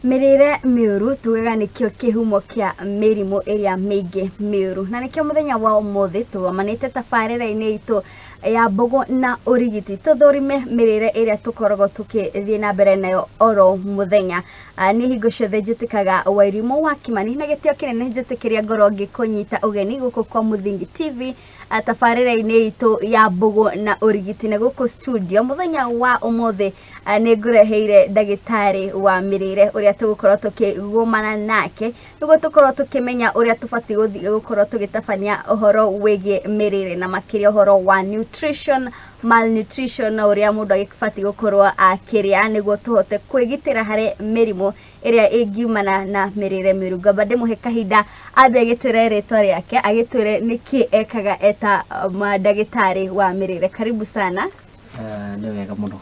Mĩrĩre mĩũru tugaga nĩkĩo kĩhumo kĩa mĩrimũ ĩrĩa mĩingĩ mĩũru, na nĩkĩo mũthenya wa ũmũthĩ tũgomanĩte tabarĩra-inĩ itũ ya Mbũgũ na Ũrigiti tũthũrime mĩrĩre ĩrĩa tũkoragwo tũkĩthiĩ na mbere nayo oro mũthenya. Niĩ hingo ciothe njĩtĩkaga Wairimũ wa Kimani na gĩtĩo kĩnene njĩtĩkĩria ngorwo ngĩkũnyita ũgeni gũkũ kwa Mũthingi TV tabarĩra-inĩ itũ ya Mbũgũ na Ũrigiti. Na gũkũ studio mũthenya wa ũmũthĩ nĩ ngũreheire ndagĩtarĩ wa mĩrĩre ũrĩa tũgũkorwo tũkĩgũmana nake nĩguo tũkorwo tũkĩmenya ũrĩa tũbatiĩ gũthiĩ gũkorwo tũgĩtabania ũhoro wĩgiĩ mĩrĩre na makĩria ũhoro wa nutrition, malnutrition na ũrĩa mũndũ agĩbatiĩ gũkorwo akĩrĩa nĩguo tũhote kwĩgitĩra harĩ mĩrimũ ĩrĩa ĩngiumana na mĩrĩre mĩũru. Ngamba ndĩmũhe kahinda ambe agĩtwĩre rĩtwa rĩake, agĩtwĩre nĩkĩ ekaga eta ndagĩtarĩ wa mĩrĩre. Karibu sana. Nĩ wega mũno.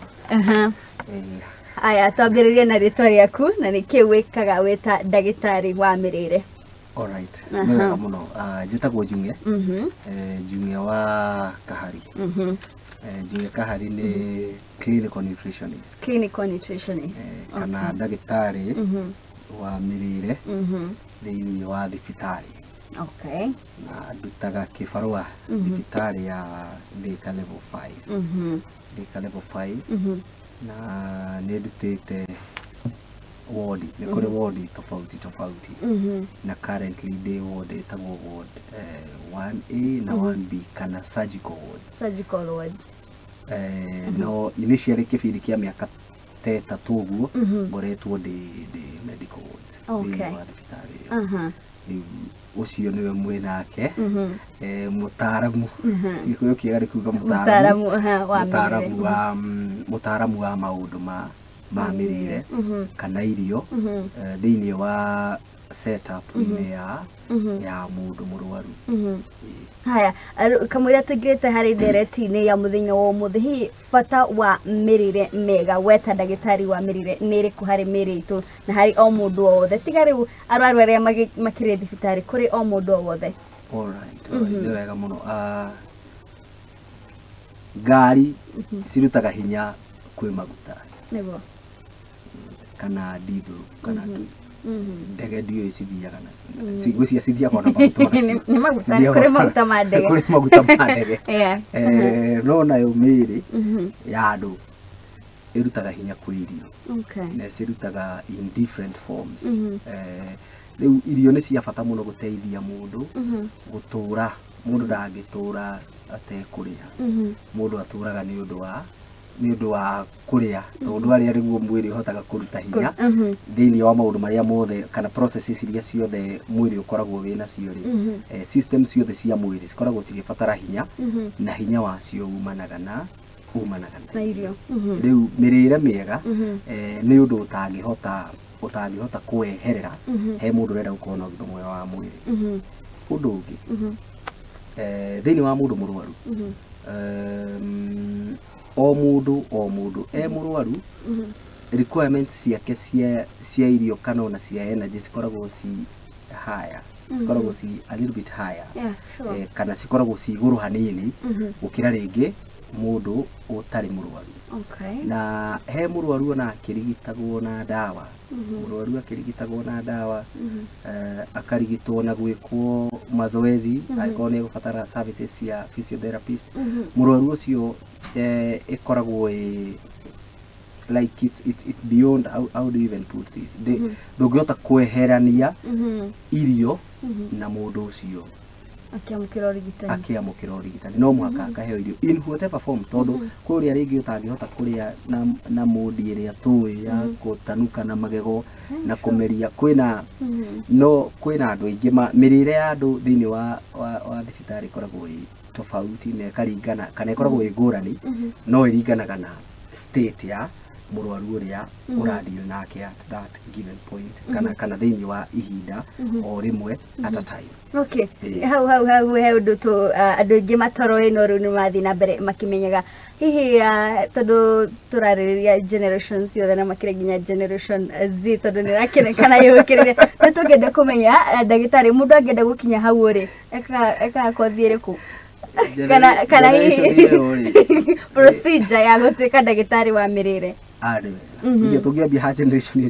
Aya, twambĩrĩrie na rĩtwa rĩaku na nĩkĩ wĩkaga wĩta ndagĩtarĩ wa mĩrĩre. Alright, nĩ wega mũno. Njĩtagwo Jung'e. Jung'e wa Kahari. Jung'e Kahari nĩ clinical nutritionist. Clinical nutritionist. Kana ndagĩtarĩ wa mĩrĩre thĩinĩ wa thibitarĩ. Na ndutaga kĩbarũa thibitarĩ ya Thika level 5. Thika level 5. Na nĩ ndutĩte ward, nĩ kũrĩ ward tofauti tofauti. Na currently ndĩ ward ĩtagwo ward 1A na 1B kana surgical ward. Surgical ward. No initially kĩbindi kĩa mĩaka ta ĩtatũ ũguo ngoretwo ndĩ medical wards. Thĩinĩ wa thibitarĩ ĩyo. Rĩu ũcio nĩwe mwĩnake mũtaaramu, Gĩkũyũ kĩega nĩ kuga mũtaaramu mũtaaramu wa maũndũ ma mĩrĩre kana irio thĩinĩ wa setup -inĩ ya mũndũ mũrwaru. Haya, kamũira tũingĩrĩte harĩ ndereti-inĩ ya mũthenya wa ũmũthĩ, hihi bata wa mĩrĩre mĩega weta ndagĩtarĩ wa mĩrĩre nĩ ĩrĩkũ harĩ mĩrĩ itũ na harĩ o mũndũ o wothe, tiga rĩu arwaru arĩa makĩrĩ thibitarĩ, kũrĩ o mũndũ o wothe? Alright, nĩ wega mũno. Ngari cirutaga hinya kwĩ maguta. Nĩguo. Kana ndithũ kana ndege ndiũĩ cithiaga na ngwĩciria cithiaga ona maguta. Nĩ maguta, kũrĩ maguta ma ndege. Kũrĩ maguta ma ndege. No nayo mĩĩrĩ ya andũ ĩrutaga hinya kwĩ irio. Na cirutaga in different forms. Rĩu irio nĩ cia bata mũno gũteithia mũndũ gũtũra. Mũndũ ndangĩtũra atekũrĩa. Mũndũ atũraga nĩ ũndũ wa kũrĩa, tondũ arĩa nĩguo mwĩrĩ ũhotaga kũruta hinya thĩinĩ wa maũndũ marĩa mothe kana processes iria ciothe mwĩrĩ ũkoragwo wĩ nacio rĩ, system ciothe cia mwĩrĩ cikoragwo cigĩbatara hinya, na hinya wacio umanaga na irio. Rĩu mĩrĩre mĩega nĩ ũndũ ũtangĩhota kweherera he mũndũ ũrenda gũkorwo na ũgima mwega wa mwĩrĩ. Ũndũ ũngĩ, thĩinĩ wa mũndũ mũrwaru, o mũndũ e mũrwaru, requirements ciake cia irio kana ona cia energy cikoragwo ci higher, cikoragwo ci a little bit higher, kana cikoragwo ci igũrũ hanini gũkĩra rĩngĩ mũndũ ũtarĩ mũrwaru. Na he mũrwaru ona akĩrigitagwo na ndawa, mũrwaru akĩrigitagwo na ndawa, akarigitwo na gwĩkwo mazoezi, angĩkorwo nĩ egũbatara services cia physiotherapist, mũrwaru ũcio ĩkoragwo ĩ like it's beyond how do you even put this. Ndũngĩhota kweherania irio na mũndũ ũcio akĩamũkĩra ũrigitani, no mũhaka akaheo irio in whatever form, tondũ kũrĩa rĩngĩ ũtangĩhota kũrĩa na mũndi ĩrĩa tũĩ ya gũtanuka na magego na kũmeria, kwĩna no kwĩna andũ aingĩ mĩrĩre ya andũ thĩinĩ wa thibitarĩ ĩkoragwo ĩ tofauti na ĩkaringana kana ĩkoragwo ĩ ngũrani, no ĩringanaga na state ya mũrwaru ũrĩa ũradeal nake at that given point, kana thĩinĩ wa ihinda o rĩmwe at a time. Okay. Hau hau hau he ũndũ tũ andũ aingĩ matoroĩ no rĩu nĩ mathiĩ na mbere makĩmenyaga hihi tondũ tũrarĩrĩria generation ciothe na makĩria nginya generation Z tondũ nĩ ĩrakĩonekana yũkĩrĩire, nĩ tũngĩenda kũmenya ndagĩtarĩ mũndũ angĩenda gũkinya hau rĩ ekaga kothi ĩrĩkũ kana hihi procedure ya gũtuĩka ndagĩtarĩ wa mĩrĩre? Icio tũngĩambia ha generation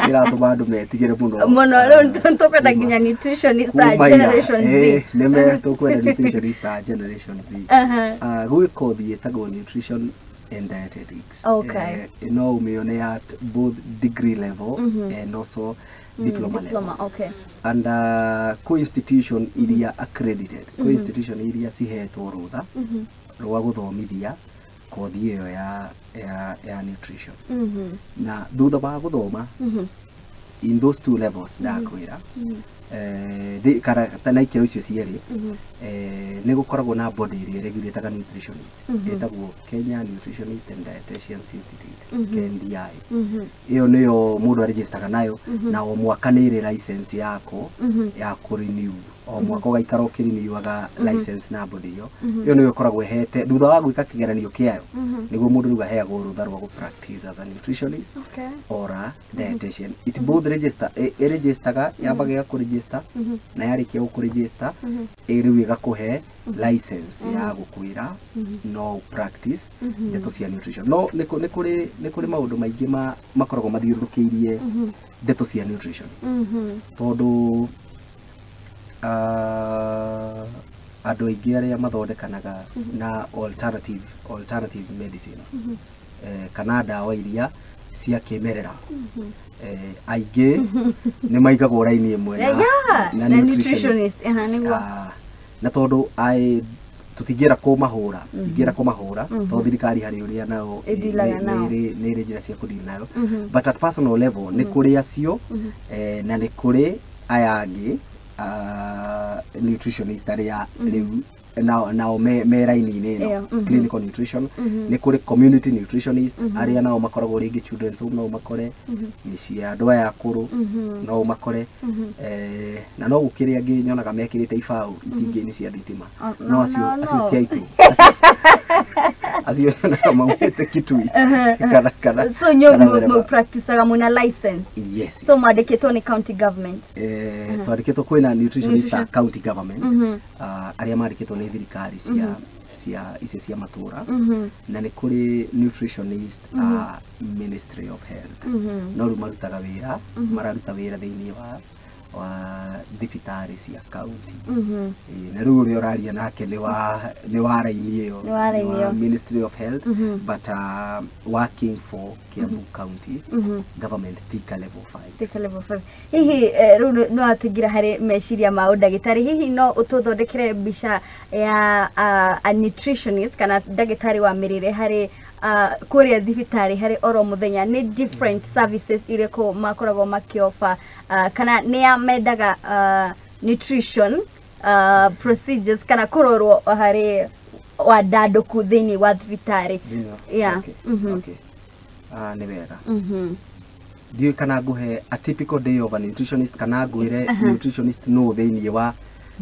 ĩratũma andũ metigĩre mũno mũno. Rĩu tũkwenda nginya nutritionist a Generation Z. Nĩme tũkwenda nutritionist a Generation Z. Gwĩ kothi ĩtagwo nutrition and dietetics. No ũmĩone at both degree level and also diploma level. And kwĩ institution iria accredited, kwĩ institution iria cihetwo rũtha rwa gũthomithia kothi ĩyo ya nutrition. Na thutha wa gũthoma in those two levels ndakwĩra, kana na ikĩro icio cierĩ, nĩ gũkoragwo na body ĩrĩa ĩregulataga nutritionist, ĩtagwo Kenya Nutritionist and Dietitians Institute, KNDI. Ĩyo nĩyo mũndũ aregistaga nayo, na o mwaka nĩ ĩrĩ license yako ya kũ-renew. O mwaka ũgaikara ũkĩrenewaga license na body ĩyo. Ĩyo nĩyo ĩkoragwo ĩhete thutha wa gwĩka kĩgeranio kĩayo, nĩguo mũndũ rĩu aheagwo rũtha rwa gũ practice as a nutritionist or a dietitian. It both register, ĩregistaga, yambaga ĩgakũregister, na yarĩkia gũkũregister rĩu ĩgakũhe license ya gũkwĩra no practice ndeto cia nutrition. No nĩ kũrĩ maũndũ maingĩ makoragwo mathiũrũrũkĩirie ndeto cia nutrition, tondũ andũ aingĩ arĩa mathondekanaga na alternative medicine, kana ndawa iria cia kĩmerera, aingĩ nĩ maigagwo raini ĩmwe na nutritionist. Na tondũ tũtingĩenda kũmahũra, ingĩenda kũmahũra tondũ thirikari harĩ ũrĩa nao nĩ ĩrĩ njĩra cia kũdeal nayo, but at personal level nĩ kũrĩ acio, na nĩ kũrĩ aya angĩ nutritionist arĩa rĩu nao me raini-inĩ ĩno, clinical nutrition. Nĩ kũrĩ community nutritionist arĩa nao makoragwo rĩngĩ children's home, no ũmakore mĩciĩ ya andũ aya akũrũ, no ũmakore, na no gũkĩrĩ angĩ nyonaga mekĩrĩte ibaũ itingĩ-inĩ cia thitima, no acio ti aitũ, acio nyonaga maumĩte Kitui kana. So inyuĩ mũpracticaga mwĩna license? Yes. So mwandĩkĩtwo nĩ county government? Twandĩkĩtwo kwĩna nutritionist a county government, arĩa mandĩkĩtwo nĩ thirikari cia icio cia matũra, na nĩ kũrĩ nutritionist a Ministry of Health, no rĩu marutaga wĩra, mararuta wĩra thĩinĩ wa thibitarĩ cia county. Na rĩu ũrĩa ũraria nake nĩ wa raini ĩyo, wa Ministry of Health, but working for Kiambu County Government, Thika level 5. Thika level 5. Hihi rĩu no atũingĩra harĩ meciria ma ũndagĩtarĩ, hihi no ũtũthondekere mbica ya a nutritionist kana ndagĩtarĩ wa mĩrĩre harĩ kũrĩa thibitarĩ harĩ oro mũthenya, nĩ different services irĩkũ makoragwo makĩofa, kana nĩ a mendaga nutrition procedures kana kũrorwo harĩ wandandũku thĩinĩ wa thibitarĩ? Nĩ wega. Ndiũĩ kana ngũhe a typical day of a nutritionist kana ngwĩre nutritionist no thĩinĩ wa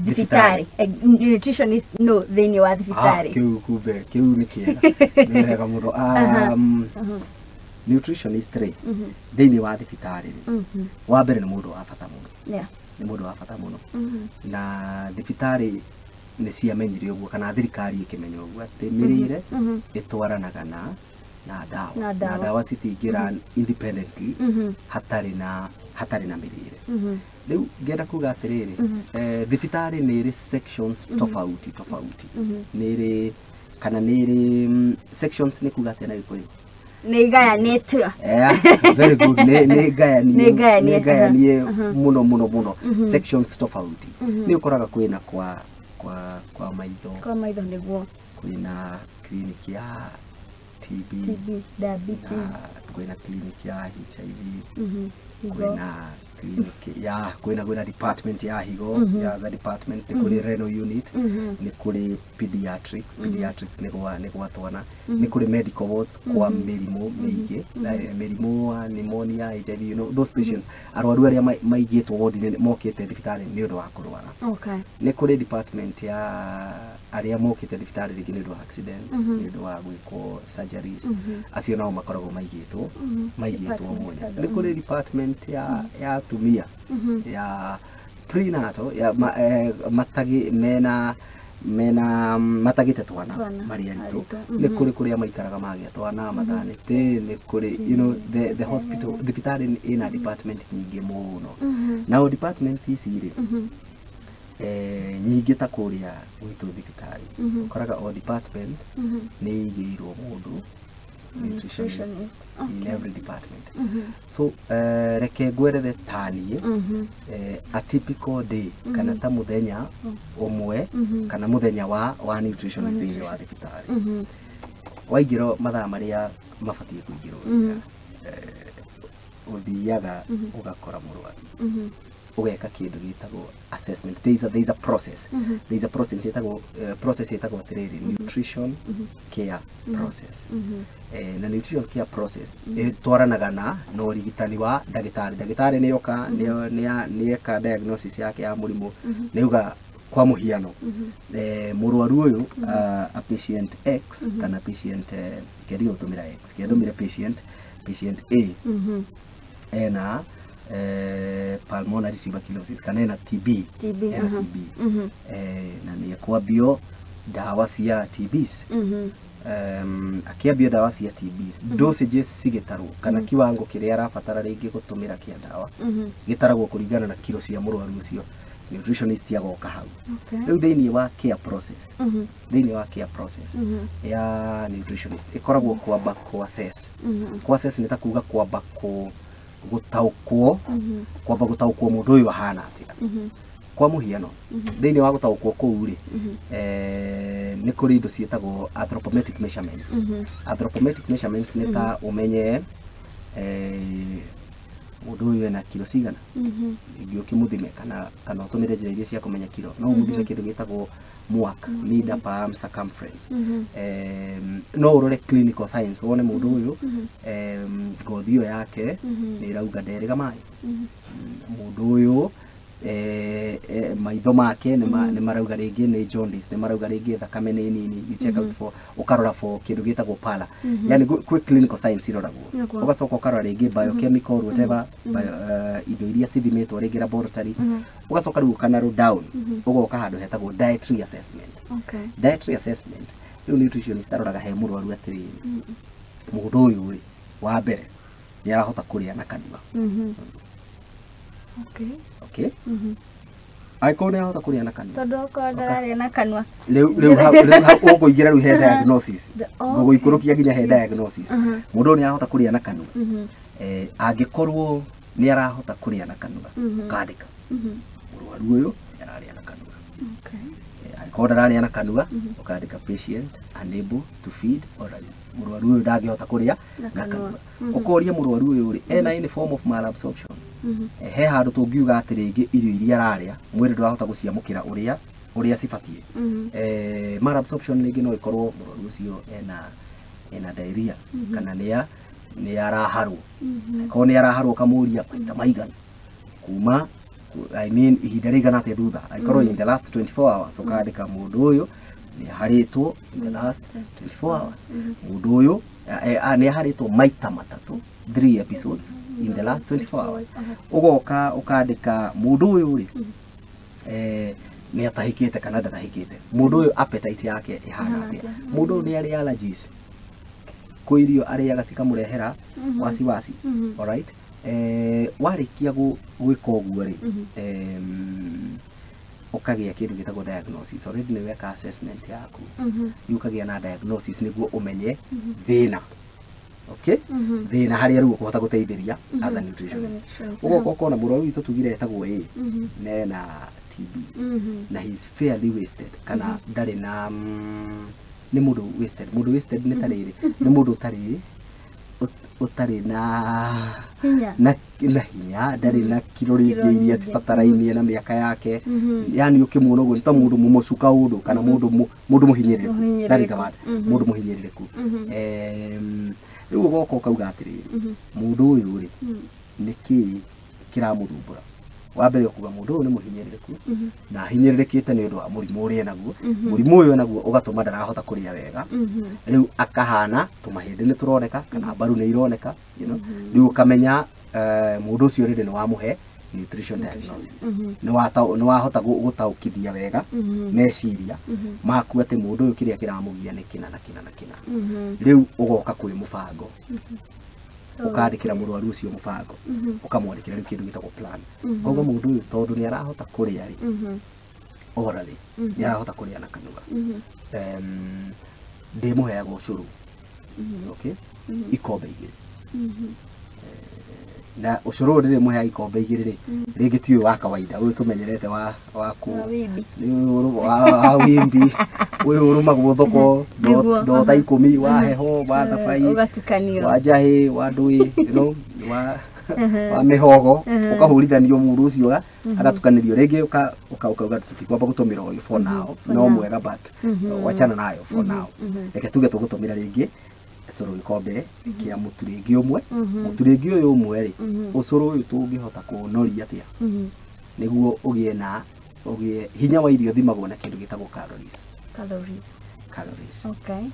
thibitarĩ. Nutritionist no thĩinĩ wa thibitarĩ. Kĩu kumbe kĩu nĩ kĩega, nĩ wega mũno. Nutritionist rĩ thĩinĩ wa thibitarĩ rĩ, wa mbere nĩ mũndũ wa bata mũno, nĩ mũndũ wa bata mũno, na thibitarĩ nĩ ciamenyire ũguo, kana thirikari ĩkĩmenya ũguo atĩ mĩrĩre ĩtwaranaga na ndawa, na ndawa citingĩra independently hatarĩ na mĩrĩre. Rĩu ngĩenda kuga atĩrĩrĩ, thibitarĩ nĩ ĩrĩ sections tofauti tofauti, nĩ ĩrĩ kana nĩ ĩrĩ sections, nĩ kuga atĩa na Gĩkũyũ? Nĩ igayanĩtio. Very good. Nĩ ngayanie mũno mũno mũno, sections tofauti. Nĩ ũkoraga kwĩna kwa maitho, kwa maitho nĩguo, kwĩna clinic ya TB, diabetes, kwĩna clinic ya HIV, kwĩna clinic ya kwĩna department ya higo, ya the department, nĩ kũrĩ renal unit, nĩ kũrĩ pediatrics, pediatrics nĩ gwa twana, nĩ kũrĩ medical wards kwa mĩrimũ mĩingĩ, mĩrimũ wa pneumonia, HIV, you know those patients, arwaru arĩa maigĩtwo ward-inĩ mokĩte thibitarĩ nĩ ũndũ wa kũrwara. Nĩ kũrĩ department ya arĩa mokĩte thibitarĩ rĩngĩ nĩ ũndũ wa accident, nĩ ũndũ wa gwĩkwo surgeries, acio nao makoragwo maigĩtwo mwanya. Nĩ kũrĩ department ya atumia ya prenatal, ya matagi mena Mena matagĩte twana marĩ aritũ, nĩ kũrĩ kũrĩa maikaraga magĩa twana maternity, nĩ kũrĩ, you know, the hospital, thibitarĩ ĩna department nyingĩ mũno. Nao department ici rĩ, nyingĩ ta kũrĩa gwitũ thibitarĩ, ũkoraga o department nĩ ĩigĩirwo mũndũ nutritionist in every department. So reke ngwerethe taniĩ a typical day kana ta mũthenya ũmwe kana mũthenya wa nutritionist thĩinĩ wa thibitarĩ. Waingĩrwo mathaa marĩa mabatiĩ kũingĩrwo wĩra, ũthiaga ũgakora mũrwaru, ũgeka kĩndũ gĩtagwo assessment. There is a process. There is a process ĩtagwo process ĩtagwo atĩrĩrĩ, nutrition care process. Na nutrition care process ĩtwaranaga na ũrigitani wa ndagĩtarĩ. Ndagĩtarĩ nĩoka nĩeka diagnosis yake ya mũrimũ, nĩauga kwa mũhiano mũrwaru ũyũ, a patient X kana patient, kĩendige gũtũmĩra X, kĩandũmĩre patient A ena pulmonary tuberculosis kana ena TB, TB, ena TB, na nĩ ekwambio ndawa cia TBs. Akĩambio ndawa cia TBs, dosages cigĩtarwo kana kiwango kĩrĩa arabatara rĩngĩ gũtũmĩra kĩa ndawa gĩtaragwo kũringana na kiro cia mũrwaru ũcio. Nutritionist agoka hau rĩu thĩinĩ wa care process. Thĩinĩ wa care process ya nutritionist ĩkoragwo kwamba kũ assess. Kũ assess nĩ ta kuga kwamba kũ gũtaũkwo, kwamba gũtaũkwo mũndũ ũyũ ahana atĩa. Kwa mũhiano, thĩinĩ wa gũtaũkwo kũu rĩ, nĩ kũrĩ indo ciĩtagwo anthropometric measurements. Anthropometric measurements nĩ ta ũmenye mũndũ ũyũ ena kiro cigana, rĩngĩ ũkĩmũthime kana ũtũmĩre njĩra iria cia kũmenya kiro, no ũmũthime kĩndũ gĩtagwo MUAC, mid upper arm circumference. No ũrore clinical signs, wone mũndũ ũyũ, ngothi ĩyo yake nĩ ĩrauga nderĩga maĩ, mũndũ ũyũ maitho make nĩ marauga rĩngĩ nĩ jaundice, nĩ marauga rĩngĩ thakame nĩ nini. You check out for, ũkarora for kĩndũ gĩtagwo pala, yani kwĩ clinical signs iroragwo. Ũgacoka ũkarora rĩngĩ biochemical, whatever bio, indo iria cithimĩtwo rĩngĩ laboratory. Ũgacoka rĩu ũka narrow down, ũgoka handũ hetagwo dietary assessment. Dietary assessment, rĩu nutritionist aroraga he mũrwaru atĩrĩrĩ, mũndũ ũyũ rĩ, wa mbere nĩ arahota kũrĩa na kanua? Okay, angĩkorwo nĩ arahota kũrĩa na kanua, Tondũ okorwo ndararĩa na kanua, rĩu hau ũkũingĩra rĩu he diagnosis. Ngũgũikũrũkia nginya he diagnosis. Mũndũ ũyũ nĩ arahota kũrĩa na kanua? Angĩkorwo nĩ arahota kũrĩa na kanua, ũkandĩka mũrwaru ũyũ nĩ ararĩa na kanua. Angĩkorwo ndararĩa na kanua, ũkandĩka patient unable to feed orally, mũrwaru ũyũ ndangĩhota kũrĩa na na kanua. Kanua. Ũkoria mũrwaru ũyũ rĩ, ena any form of malabsorption? He handũ tũngiuga atĩ rĩngĩ irio iria ararĩa mwĩrĩ ndũrahota gũciamũkĩra ũrĩa cibatiĩ? Malabsorption rĩngĩ no ĩkorwo mũrwaru ũcio ena diarrhea kana nĩ araharwo. Korwo nĩ araharwo, ũkamũria maita maigana kuma, I mean, ihinda rĩigana atĩa thutha. Angĩkorwo in the last 24 hours, ũkandĩka mũndũ ũyũ nĩ aharĩtwo in the last 24 hours, mũndũ ũyũ nĩ aharĩtwo maita matatũ, 3 episodes in the last 24 hours. Ũgoka ũkandĩka mũndũ ũyũ rĩ, nĩ atahĩkĩte kana ndatahĩkĩte, mũndũ ũyũ appetite yake ĩhana atĩa, mũndũ ũyũ nĩ arĩ allergies, kwĩ irio arĩaga cikamũrehera wasiwasi. Alright, warĩkia gwĩka ũguo rĩ, ũkagĩa kĩndũ gĩtagwo diagnosis. Already nĩ weka assessment yaku, rĩu ũkagĩa na diagnosis nĩguo ũmenye thĩna, okay, thĩna harĩa rĩu ũkũhota gũteithĩria as a nutritionist. Ũgoka ũkona mũrwaru witũ tugire etagwo A nena TB na he is fairly wasted kana ndarĩ na nĩ mũndũ wasted. Mũndũ wasted nĩ tarĩrĩ, nĩ mũndũ ũtarĩ na hinya, na hinya, ndarĩ na kiro Kiro rĩngĩ iria nyingĩ. cibatarainie na mĩaka yake. Yani ũkĩmuona ũguo nĩ ta mũndũ mũmocu kaũndũ kana mũndũ mũhinyĩrĩrĩku. Mũhinyĩrĩrĩku. That is the word, mũndũ mũhinyĩrĩrĩku. Rĩu ũgoka ũkauga atĩrĩrĩ, mũndũ ũyũ rĩ, nĩ kĩĩ kĩramũthumbũra? Wa mbere ũkuga mũndũ ũyũ nĩ mũhinyĩrĩrĩku na ahinyĩrĩrĩkĩte nĩ ũndũ wa mũrimũ ũrĩa enaguo. Mũrimũ ũyũ enaguo ũgatũma ndarahota kũrĩa wega, rĩu akahana tũmahĩndĩ nĩ tũroneka kana mbaru nĩ ironeka, you know. Rĩu ũkamenya mũndũ ũcio rĩrĩ nĩ wamũhe nutrition diagnosis. Nĩ wahota gũtaũkithia wega meciria maku atĩ mũndũ ũyũ kĩrĩa kĩramũgia nĩ kĩna na kĩna na kĩna. Rĩu ũgoka kwĩ mũbango, ũkandĩkĩra mũrwaru ũcio mũbango, ũkamwandĩkĩra rĩu kĩndũ gĩtagwo plan. Koguo mũndũ ũyũ tondũ nĩ arahota kũrĩa rĩ, orally nĩ arahota kũrĩa na kanua, ndĩmũheaga ũcũrũ, okay, ikombe 2. Na ũcũrũ ũyũ ndĩrĩmũheaga ikombe 2 rĩ, rĩngĩ ti ũyũ wa kawaida, ũyũ tũmenyerete wa wa wimbi, ũyũ ũrũmagwo thoko ndota 10, wa heho, wa thabai, wa njahĩ, wa ndũĩ, you know, wa mĩhogo, ũkahũrithanio mũndũ ũcio agatukanĩrio rĩngĩ, ũkauga tũtikwamba gũtũmĩra ũyũ for now, no mwega but wachana nayo for now, reke tuge tũgũtũmĩra rĩngĩ ũcũrũ gĩkombe kĩa mũtu rĩngĩ ũmwe, mũtu rĩngĩ ũyũ ũmwe rĩ, ũcũrũ ũyũ tũngĩhota kũũnoria atĩa nĩguo ũgĩe na ũgĩe hinya wa irio thimagwo na kĩndũ gĩtagwo calories. Calories. Okay.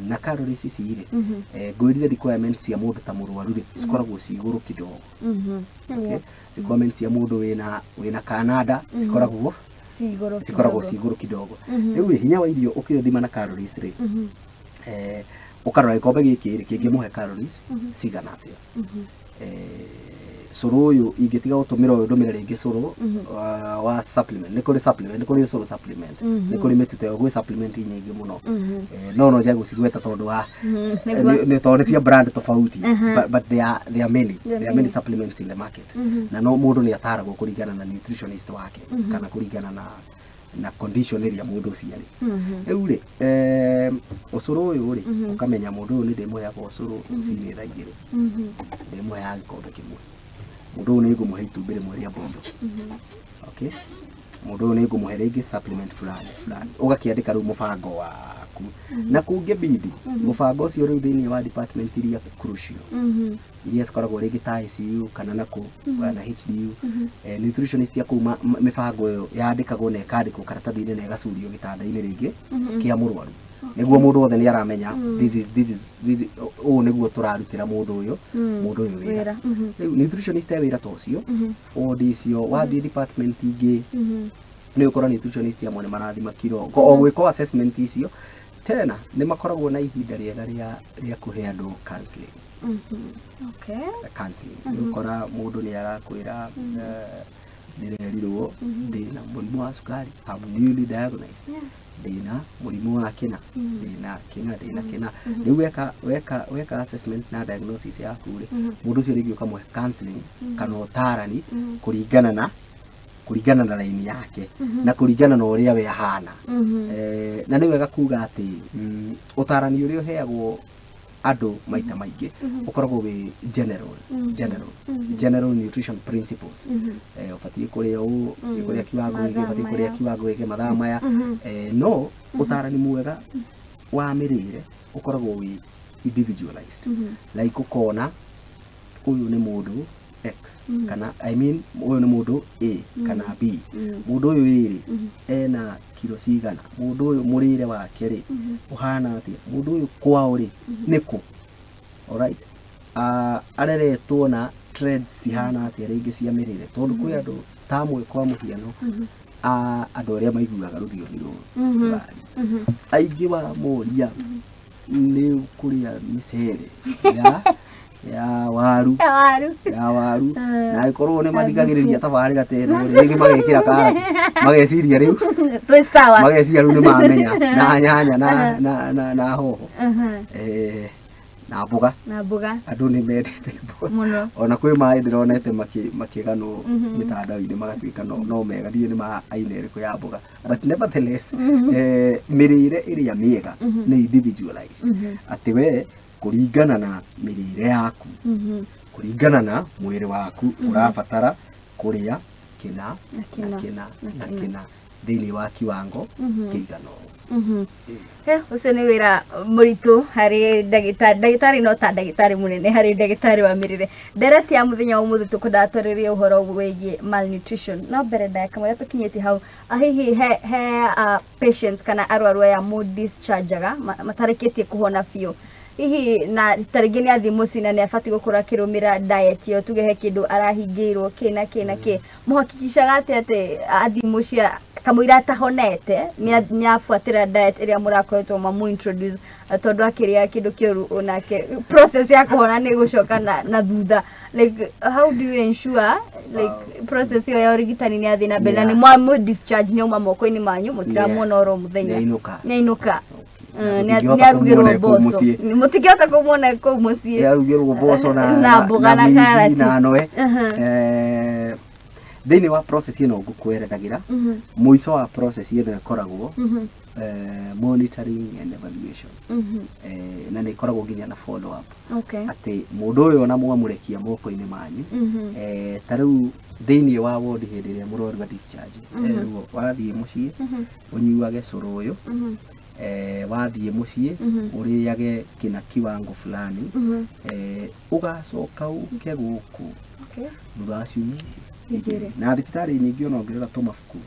Na calories ici rĩ, ngwĩrire requirements cia mũndũ ta mũrwaru rĩ, cikoragwo ci igũrũ kidogo. Okay. Requirements cia mũndũ wĩna Canada cikoragwo ci igũrũ kidogo. Rĩu hinya wa irio ũkĩũthima na calories rĩ, ũkarora gĩkombe gĩkĩ rĩ kĩngĩmũhe calories cigana atĩa. Cũrũ ũyũ ingĩtiga gũtũmĩra ũyũ ndũmĩre rĩngĩ cũrũ wa supplement, nĩ kũrĩ supplement, nĩ kũrĩ ũcũrũ supplement, nĩ kũrĩ mĩtu ta ĩyo, gwĩ supplement nyingĩ mũno, no njage gũcigweta tondũ wa nĩ tondũ nĩ cia brand tofauti, but there are many, there are many supplements in the market, na no mũndũ nĩ ataragwo kũringana na nutritionist wake kana kũringana na condition ĩrĩa mũndũ ũcio arĩ. Rĩu rĩ, ũcũrũ ũyũ rĩ, ũkamenya mũndũ ũyũ nĩ ndĩmũheaga ũcũrũ rũcinĩ thaa 2, ndĩmũheaga gĩkombe kĩmwe, mũndũ ũyũ nĩ ngũmũhe itumbĩ rĩmwe rĩa mbondo, okay, mũndũ ũyũ nĩ ngũmũhe rĩngĩ supplement fulani fulani, ũgakĩandĩka rĩu mũbango waku, na kũngĩbidi mũbango ũcio rĩu thĩinĩ wa department iria crucial, iria cikoragwo rĩngĩ ta ICU kana na kũ kana HDU, nutritionist ya kũu mĩbango ĩyo yandĩkagwo na ĩkandĩkwo karatathi-inĩ na ĩgacurio gĩtanda-inĩ rĩngĩ kĩa mũrwaru, nĩguo mũndũ wothe nĩ aramenya this is ũũ nĩguo tũrarutĩra mũndũ ũyũ wĩra. Rĩu nutritionist e wĩra ta ũcio, ward icio wathiĩ department ingĩ nĩ ũkora nutritionist amwe nĩ marathima kiro, o gwĩkwo assessment icio tena nĩ makoragwo na ihinda rĩega rĩa kũhe andũ counseling. Okay. Counseling. Nĩ ũkora mũndũ nĩ arakwĩra ndĩrerirwo ndĩna mũrimũ wa cukari, I'm newly diagnosed, ndĩna mũrimũ wa kĩna, ndĩna kĩna, ndĩna kĩna. Rĩu weka assessment na diagnosis yaku rĩ, mũndũ ũcio rĩngĩ ũkamũhe counseling kana ũtarani kũringana na raini yake na kũringana na ũrĩa we ahana. Na nĩ wega kuga atĩ ũtarani ũrĩa ũheagwo andũ maita maingĩ ũkoragwo wĩ general nutrition principles. Ũbatiĩ kũrĩa ũũ, ũbatiĩ kũrĩa kiwango gĩkĩ, ũbatiĩ kũrĩa kiwango gĩkĩ mathaa maya. No ũtarani mwega wa mĩrĩre ũkoragwo wĩ individualized, like ũkona ũyũ nĩ mũndũ X kana I mean ũyũ nĩ mũndũ A kana B, mũndũ ũyũ A rĩ ena kiro cigana, mũndũ ũyũ mũrĩre wake rĩ ũhana atĩa, mũndũ ũyũ kwao rĩ nĩkũ, alright, areretwo na trends cihana atĩa rĩngĩ cia mĩrĩre, tondũ kwĩ andũ ta amwe kwa mũhiano andũ arĩa maiguaga rũthiomi rũrũ aingĩ wa moria nĩ kũrĩa mĩcere ya waru na ĩkorwo nĩ mathikagĩrĩria tabarĩra ta ĩno rĩngĩ magekĩra karati, mageciria rĩu twĩ sawa, mageciria rĩu nĩ mamenya na nyanya na hoho na mboga, andũ nĩ mendete mboga mũno, ona kwĩ maĩ ndĩronete makĩganwo mĩtandao-inĩ magatuĩka no mega, ndiũĩ nĩ ma aina ĩrĩkũ ya mboga, but nevertheless mĩrĩre ĩrĩa mĩega nĩ individualized, atĩ we kũringana na mĩrĩre yaku, kũringana na mwĩrĩ waku ũrabatara kũrĩa kĩna na kĩna na kĩna thĩinĩ wa kiwango kĩigana ũũ. Ũcio nĩ wĩra mũritũ harĩ ndagĩtarĩ, ndagĩtarĩ no ta ndagĩtarĩ mũnene harĩ ndagĩtarĩ wa mĩrĩre. Ndereti ya mũthenya wa ũmũthĩ tũkwendaga twarĩrie ũhoro wĩgiĩ malnutrition, no mbere ndagĩka marĩa tũkinyĩtie hau, hihi he patients kana arwaru aya mũ discharge-aga matarĩkĩtie kũhona biũ, Hihi na tarĩngĩ nĩ athiĩ mũciĩ na nĩ abatiĩ gũkorwo akĩrũmĩra diet ĩyo, tuge he kĩndũ arahingĩirwo kĩ na kĩ na kĩ, mũhakikicaga atĩ athiĩ mũciĩ kamũira atahonete nĩ abuatĩra diet ĩrĩa mũrakoretwo mamũ introduce, tondũ akĩrĩa kĩndũ kĩũru onake process ya kũhona nĩ ĩgũcoka na thutha. Like, how do you ensure like process ĩyo ya ũrigitani nĩ yathiĩ na mbere na nĩ mwamũ discharge nĩ auma moko-inĩ manyu, mũtiramuona oro mũthenya? Nĩainũka. Nĩainũka. Nĩ Nĩ arugĩrwo mboco, mũtingĩhota kũmuona kũu mũciĩ. Nĩ arugĩrwo mboco na mboga na karati na noe. Thĩinĩ wa process ĩno ngũkwerethagĩra, mũico wa process ĩno ĩkoragwo monitoring and evaluation, na nĩ ĩkoragwo nginya na follow up, atĩ mũndũ ũyũ ona mwamũrekia moko-inĩ manyu, ta rĩu thĩinĩ wa ward hĩndĩ ĩrĩa mũrwaru a discharge, erwo wathiĩ mũciĩ ũnyuage cũrũ ũyũ, wathiĩ mũciĩ ũrĩage kĩna kiwango fulani, ũgacoka ũke gũkũ thutha wa ciumia ici igĩrĩ. Na thibitarĩ nyingĩ ona ũngĩrora tũmabuku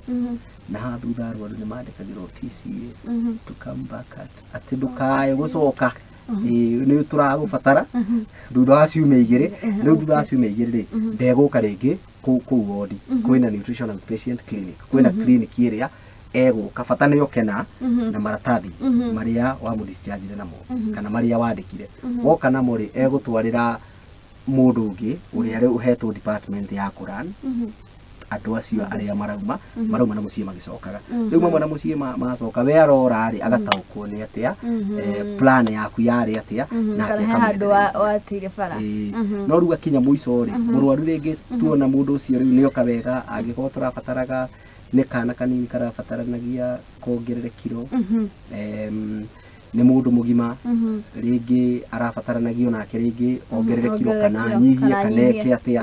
na haha thutha, arwaru nĩ mandĩkagĩrwo TCA, to come back at, atĩ ndũkae gũcoka, nĩ tũragũbatara thutha wa ciumia igĩrĩ. Rĩu thutha wa ciumia igĩrĩ rĩ, ndegũka rĩngĩ kũu wodi. Kwĩna nutrition outpatient clinic, kwĩna clinic ĩrĩa egũka, bata nĩ oke na maratathi marĩa wamũ-discharge namo kana marĩa wandĩkire. Woka namo rĩ, egũtwarĩra mũndũ ũngĩ ũrĩa rĩu ũhetwo department ya kũran andũ acio arĩa marauma na mũciĩ magĩcokaga. Rĩu mamwe na mũciĩ macoka, we arora rĩ, agataũkwo nĩ atĩa plan yaku yarĩ atĩa, nake kana he handũ wateire bara. No rĩu akinya mũico rĩ, mũrwaru rĩngĩ tuona mũndũ ũcio rĩu nĩoka wega, angĩkorwo tũrabataraga nĩ kana kanini karabataranagia kongerere kiro, nĩ mũndũ mũgima rĩngĩ arabataranagia onake rĩngĩ ongerere kiro kana nyihie kana eke atĩa,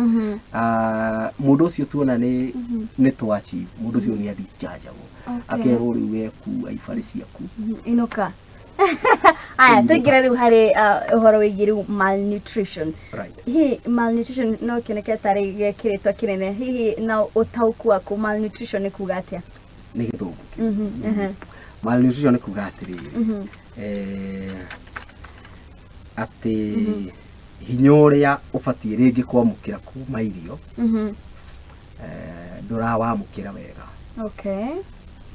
mũndũ ũcio tuona nĩ twa achieve, mũndũ ũcio nĩ adischargeagwo, akerwo rĩu we kua ibarĩ ciaku, inũka. Aya, tũingĩre rĩu harĩ ũhoro wĩgiĩ rĩu malnutrition. Hihi malnutrition no kĩoneke tarĩ gĩkĩrĩtwo kĩnene, hihi na ũtaũku waku malnutrition nĩ kuga atĩa? Nĩ gĩthũngũ. Malnutrition nĩ kuga atĩrĩrĩ, atĩ hinya ũrĩa ũbatiĩ rĩngĩ kwamũkĩra kuma irio ndũrawamũkĩra wega,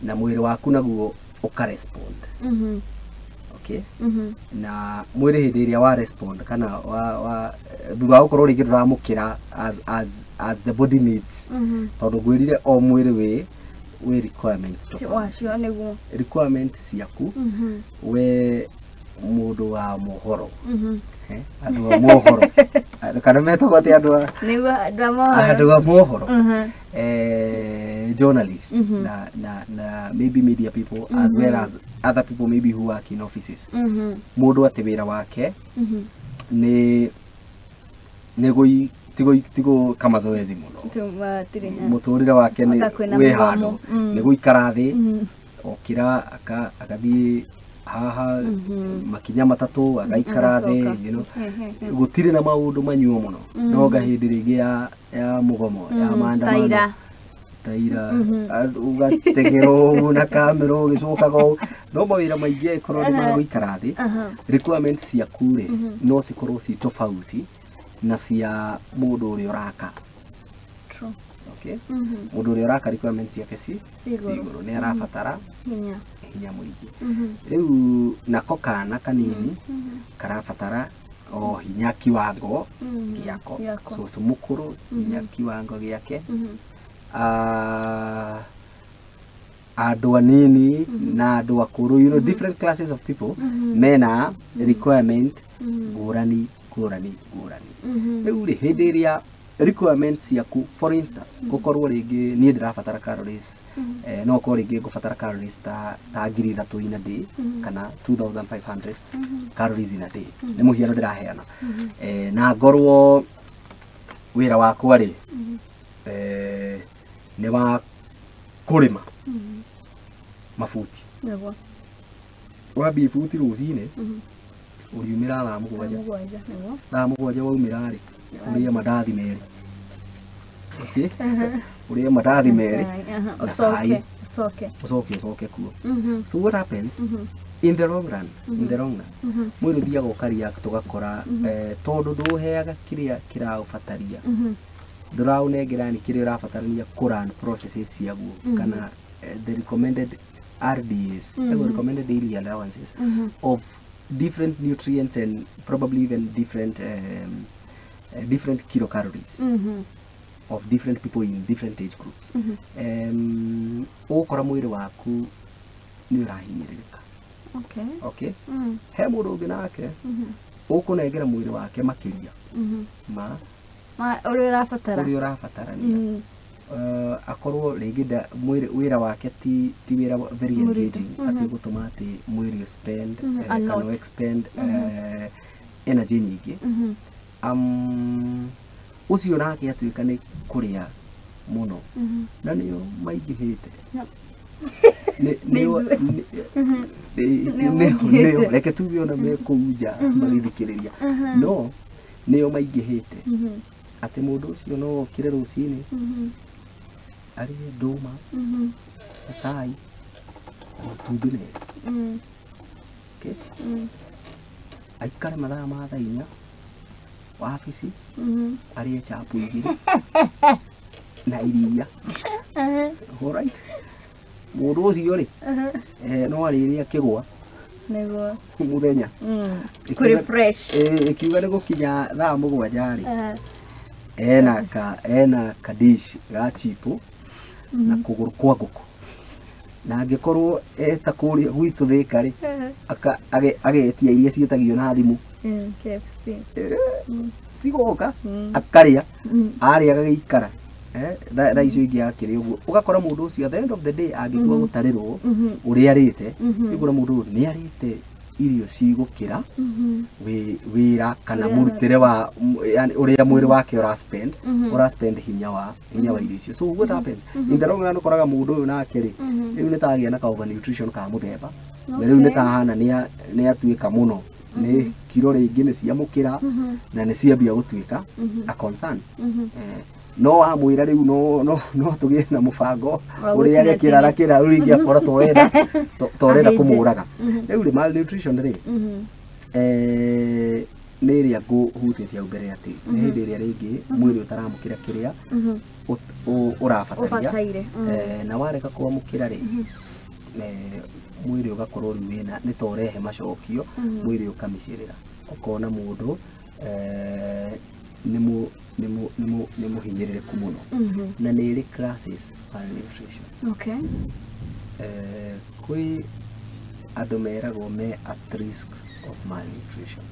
na mwĩrĩ waku naguo ũkarespond. Okay? Na mwĩrĩ hĩndĩ ĩrĩa wa respond kana wa thutha wa gũkorwo rĩngĩ ndũramũkĩra as the body needs, tondũ ngwĩrire o mwĩrĩ wĩ requirements wacio nĩguo requirement ciaku we mũndũ wa mohoro, andũ a mohoro kana metagwo atĩ andũ a mohoro, journalists na maybe media people as well as other people maybe who work in offices. Mũndũ atĩ wĩra wake nĩ tigo kama zoezi mũno, mũtũrĩre wake nĩ wĩ handũ nĩ gũikara thĩ, okĩra agathiĩ haha makinya matatũ agaikara thĩ, you know, gũtirĩ na maũndũ manyuo mũno. No nga hĩndĩ rĩngĩ ya mũgomo ya maandamano taira ũgategerwo na kamera ũgĩcokaga ũũ, no mawĩra maingĩ angĩkorwo nĩ ma gũikara thĩ, requirements ciaku rĩ no cikorwo ci tofauti na cia mũndũ ũrĩa ũraka. Okay? Mũndũ ũrĩa ũraka requirements ciake ci igũrũ, nĩ arabatara hinya mũingĩ. Rĩu nako kana kanini karabatara o hinya kiwango gĩako, cũcũ mũkũrũ hinya kiwango gĩake, andũ anini na andũ akũrũ, you know, different classes of people mena requirement ngũrani ngũrani ngũrani. Rĩu rĩ, hĩndĩ ĩrĩa requirements ciaku, for instance, gũkorwo rĩngĩ niĩ ndĩrabatara calories, no ũkorwo rĩngĩ ngũbatara calories ta 3,000 in a day kana 2,500 calories in a day, nĩ mũhiano ndĩraheana, na ngorwo wĩra wakwa rĩ nĩ wa kũrĩma mabuti, wambie ibuti rũcinĩ ũriumĩra thaa mũgwanja, thaa mũgwanja waumĩra rĩ ũrĩe mandathi merĩ, okay, ũrĩe mandathi merĩ na cai, ũcoke ũcoke kuo. So what happens, In the long run, in the long run, mwĩrĩ ũthiaga ũka-react ũgakora tondũ ndũũheaga kĩrĩa kĩraũbataria, ndũraũnengera ni kĩrĩa ũrabatarania kũ-run processes ciaguo kana the recommended RDAs, mm recommended daily allowances of different nutrients and probably even different different kilocalories of different people in different age groups. Ũgũkora mwĩrĩ waku nĩ ũrahinyĩrĩrĩka. Okay. Okay. He mũndũ ũngĩ nake ũkũnengera mwĩrĩ wake makĩria ma ũrĩa ũrabatara, ũrĩa ũrabatarania. Akorwo rĩngĩ mwĩrĩ wĩra wake ti wĩra very engaging atĩ gũtũma atĩ mwĩrĩ spend kana expend energy nyingĩ. Ũcio nake atuĩka nĩ kũrĩa mũno na nĩo maingĩhĩte. Nĩo reke tuge ona me kũu nja magĩthikĩrĩria, no nĩo maingĩhĩte atĩ mũndũ ũcio no okire rũcinĩ arĩe ndũma na cai na matumbĩ merĩ. Okay? Aikare mathaa ma thaa inya wabici arĩe chapu igĩrĩ na iria. Alright. Mũndũ ũcio rĩ no arĩrĩa kĩgwa nĩguo mũthenya kũ-refresh. Ĩkiuga nĩ gũkinya thaa mũgwanja rĩ, ena kadish ga chipo na kũgũrũ kwa ngũkũ, na angĩkorwo eta kũrĩa gwitũ Thĩka rĩ agetia iria ciĩtagio na thimũ KFC cigoka akarĩa, arĩa agagĩikara thaa icio ingĩ akĩrĩ ũguo. Ũgakora mũndũ ũcio at the end of the day angĩtua gũtarĩrwo ũrĩa arĩte, ũgakora mũndũ ũyũ nĩ arĩte irio cigũkĩra wĩra kana mũrutĩre wa yani ũrĩa mwĩrĩ wake ũraspend, ũraspend hinya wa irio icio. So what happens in the long run, ũkoraga mũndũ ũyũ nake rĩ rĩu nĩ tagĩa na ka overnutrition ka mũthemba, na rĩu nĩ tahana nĩ atuĩka mũno nĩ kiro rĩngĩ nĩ ciamũkĩra na nĩ ciambia gũtuĩka a concern. No amwĩra rĩu no tũgĩe na mũbango ũrĩa agekĩra kĩra rĩu rĩngĩ akora torenda kũmũraga. Rĩu rĩ malnutrition rĩ nĩ ĩrĩa ngũhutĩtie hau mbere atĩ nĩ hĩndĩ ĩrĩa rĩngĩ mwĩrĩ ũtaramũkĩra kĩrĩa ũrabataria, na warega kwamũkĩra rĩ mwĩrĩ ũgakorwo rĩu wĩna nĩ ta ũrehe macokio, mwĩrĩ ũkamĩcĩrĩra, ũkona mũndũ nĩ mũhinyĩrĩrĩku mũno. Na nĩ ĩrĩ classes malnutrition. Okay. Kwĩ andũ meragwo me at risk of malnutrition.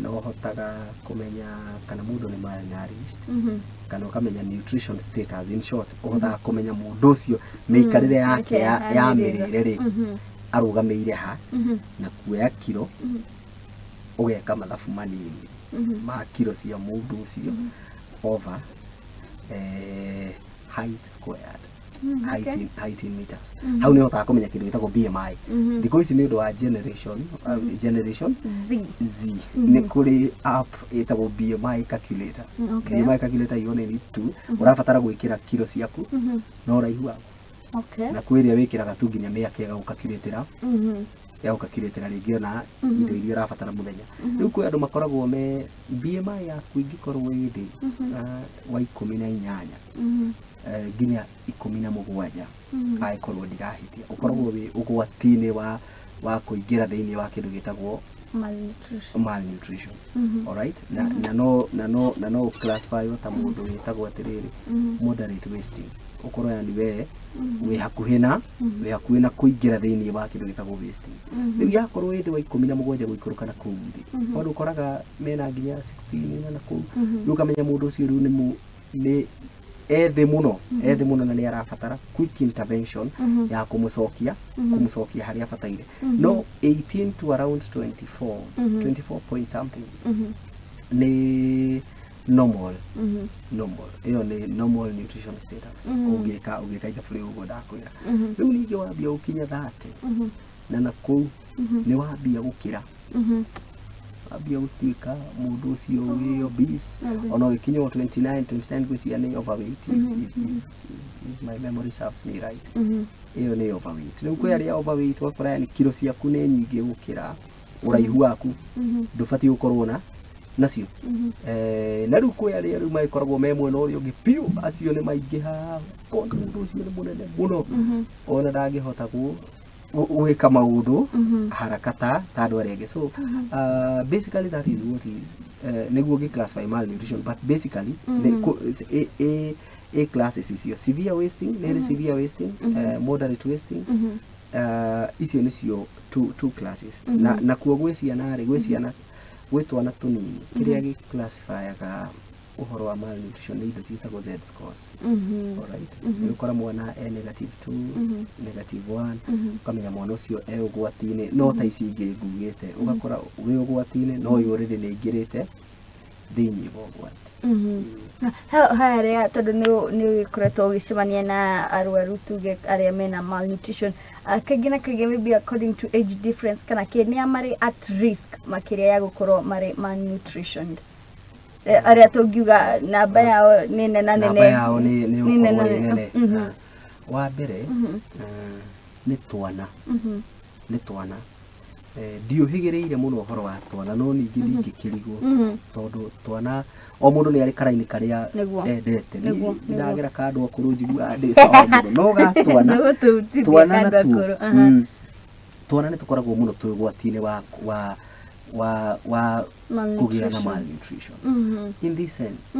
No ũhotaga kũmenya kana mũndũ nĩ malnourished, kana ũkamenya nutrition status. In short, ũhotaga kũmenya mũndũ ũcio mĩikarĩre yake ya mĩrĩre rĩ arũgamĩire ha, na kuoya kiro ũgeka mathabu manini ma kiro cia mũndũ ũcio over height squared, height in meters. Hau nĩ ũhotaga kũmenya kĩndũ gĩtagwo BMI. Thikũ ici nĩ ũndũ wa generation Z nĩ kũrĩ app ĩtagwo BMI calculator. BMI calculator you only need to ũrabatara gwĩkĩra kiro ciaku na ũraihu waku. Na kwĩ ĩrĩa wĩkĩraga tu nginya mĩaka ĩgagũkalculatĩra ĩgagũkalculatĩra rĩngĩ ona indo iria ũrabatara mũthenya. Rĩu kwĩ andũ makoragwo me BMI yaku ĩngĩkorwo ĩ thĩ wa 18 nginya 17 angĩkorwo ndirahĩtia, ũkoragwo wĩ ũgwati-inĩ wa kũingĩra thĩinĩ wa kĩndũ gĩtagwo malnutrition. Alright? Na no classify ta mũndũ wĩtagwo atĩrĩrĩ moderate wasting, ũkorwo yani we wĩ hakuhĩ na kũingĩra thĩinĩ wa kĩndũ gĩtagwo wasting. Rĩu yakorwo ĩ thĩ wa 17 gũikũrũka na kũu thĩ, tondũ ũkoraga mena nginya 16 na kũu, rĩu ũkamenya mũndũ ũcio rĩu nĩ ethĩ mũno na nĩ arabatara quick intervention ya kũmũcokia harĩa abataire. No 18 to around 24 24 point something nĩ normal. Ĩyo nĩ normal nutrition status. Ũngĩka ithabu rĩu ũguo ndakwĩra. Rĩu ningĩ wambia gũkinya 30 na kũu nĩ wambia gũkĩra Ambia gũtuĩka mũndũ ũcio wĩ obese. Ona ũgĩkinya o 29 29 ngwĩciria nĩ overweight, if my memory serves me right. Ĩyo nĩ overweight. Rĩu kwĩ arĩa overweight, ũgakora yani kiro ciaku nĩ nyingĩ gũkĩra ũraihu waku, ndũbatiĩ gũkorwo na nacio. Na rĩu kwĩ arĩa rĩu magĩkoragwo me mwena ũrĩa ũngĩ biũ, acio nĩ maingĩha, ũkona mũndũ ũcio nĩ mũnene mũno, ona ndangĩhota gwĩka maũndũ haraka ta andũ arĩa angĩ. So basically that is what is nĩguo ngĩ classify malnutrition, but basically nĩ classes icio: severe wasting, nĩ harĩ severe wasting, moderate wasting. Icio nĩcio two classes. Na kuo gwĩ ciana rĩ, gwĩ ciana, gwĩ twana tũnini, kĩrĩa gĩ classifyaga ũhoro wa malnutrition nĩ indo ciĩtagwo Z scores. Alright, nĩ ũkora mwana e negative 2, negative 1, ũkamenya mwana ũcio e ũgwati-inĩ. No ta ici ingĩ ngugĩte, ũgakora wĩ ũgwati-inĩ, no ũyũ already nĩ aingĩrĩte thĩinĩ wa ũgwati. Harĩa tondũ nĩ ũgĩkoretwo ũgĩcemania na arwaru, tuge arĩa mena malnutrition, kaingĩ na kaingĩ, maybe according to age difference kana kĩ, nĩa marĩ at risk makĩria ya gũkorwo marĩ malnutritioned? Arĩa tũngiuga namba yao nĩ nene namba nene yao nĩ nĩ gũkorwo nene ĩ nene. Wa mbere, nĩ twana. Nĩ twana. Ndiũhĩgĩrĩire mũno ũhoro wa twana, no ningĩ ndingĩkĩrigwo, tondũ twana o mũndũ nĩ arĩ karaini karĩa endete. Ndagera ka andũ akũrũ njiguaga ndĩ sawa mũno, no ga twana, Nĩgũtũhutithia twana kandũ natuo akũrũ. Twana nĩ tũkoragwo mũno twĩ ũgwati-inĩ wa kũgĩa na Malnutrition. malnutrition. In this sense,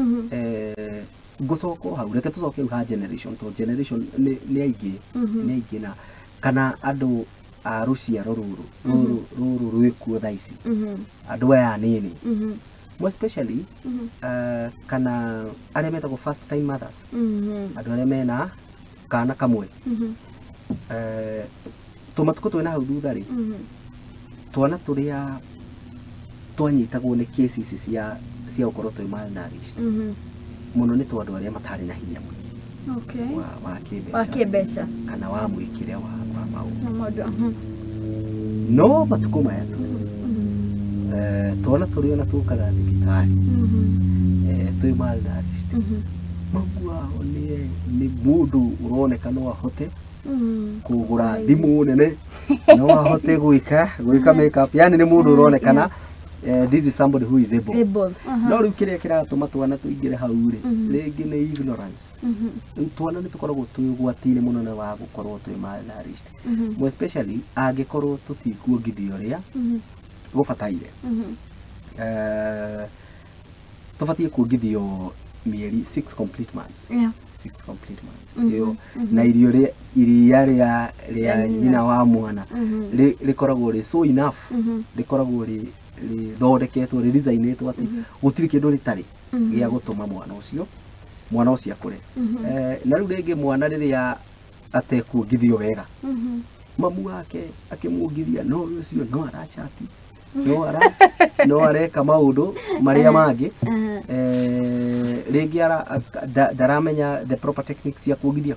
ngũcoka o hau, reke tũcoke hau ha generation, tondũ generation nĩ aingĩ, nĩ aingĩ, na kana andũ a rũciaro rũrũ rwĩkuo thaa ici, andũ aya anini, more especially, kana arĩa metagwo first time mothers, andũ arĩa mena kana kamwe. Tũmatukũ twĩna hau thutha rĩ, twana tũrĩa twanyitagwo nĩ cases ici cia gũkorwo twĩ malnourished mũno nĩ tondũ arĩa matarĩ na hinya mũingĩ wa wa kĩmbeca kĩmbeca kana wa mwĩkĩre wa maũndũ. Na maũndũ. No matukũ maya tũrĩ, twana tũrĩ ona tũkaga thibitarĩ, twĩ malnourished, mamu wao nĩ mũndũ ũroneka no ahote kũgũra thimũ nene, no ahote gwĩka makeup, yani nĩ mũndũ ũronekana, this is somebody who is able. Able. No rĩu kĩrĩa kĩratũma twana tũingĩre hau rĩ, rĩngĩ nĩ ignorance. Rĩu twana nĩ tũkoragwo twĩ ũgwati-inĩ mũnene wa gũkorwo twĩ malnourished, more especially angĩkorwo tũtikuongithio ũrĩa gũbataire. Tũbatiĩ kuongithio mĩeri 6 complete months. 6 complete months. Ĩyo na irio iria rĩa Rĩa nyina. nyina wa mwana rĩkoragwo rĩ so enough, rĩkoragwo rĩthondeketwo, rĩdesignĩtwo atĩ gũtirĩ kĩndũ rĩtarĩ gĩa gũtũma mwana ũcio akũre. Na rĩu rĩngĩ mwana rĩrĩa atekuongithio wega, mamu wake akĩmuongithia, no ũyũ ũcio no arachati, no areka maũndũ marĩa mangĩ. Rĩngĩ ndaramenya the proper techniques cia kuongithia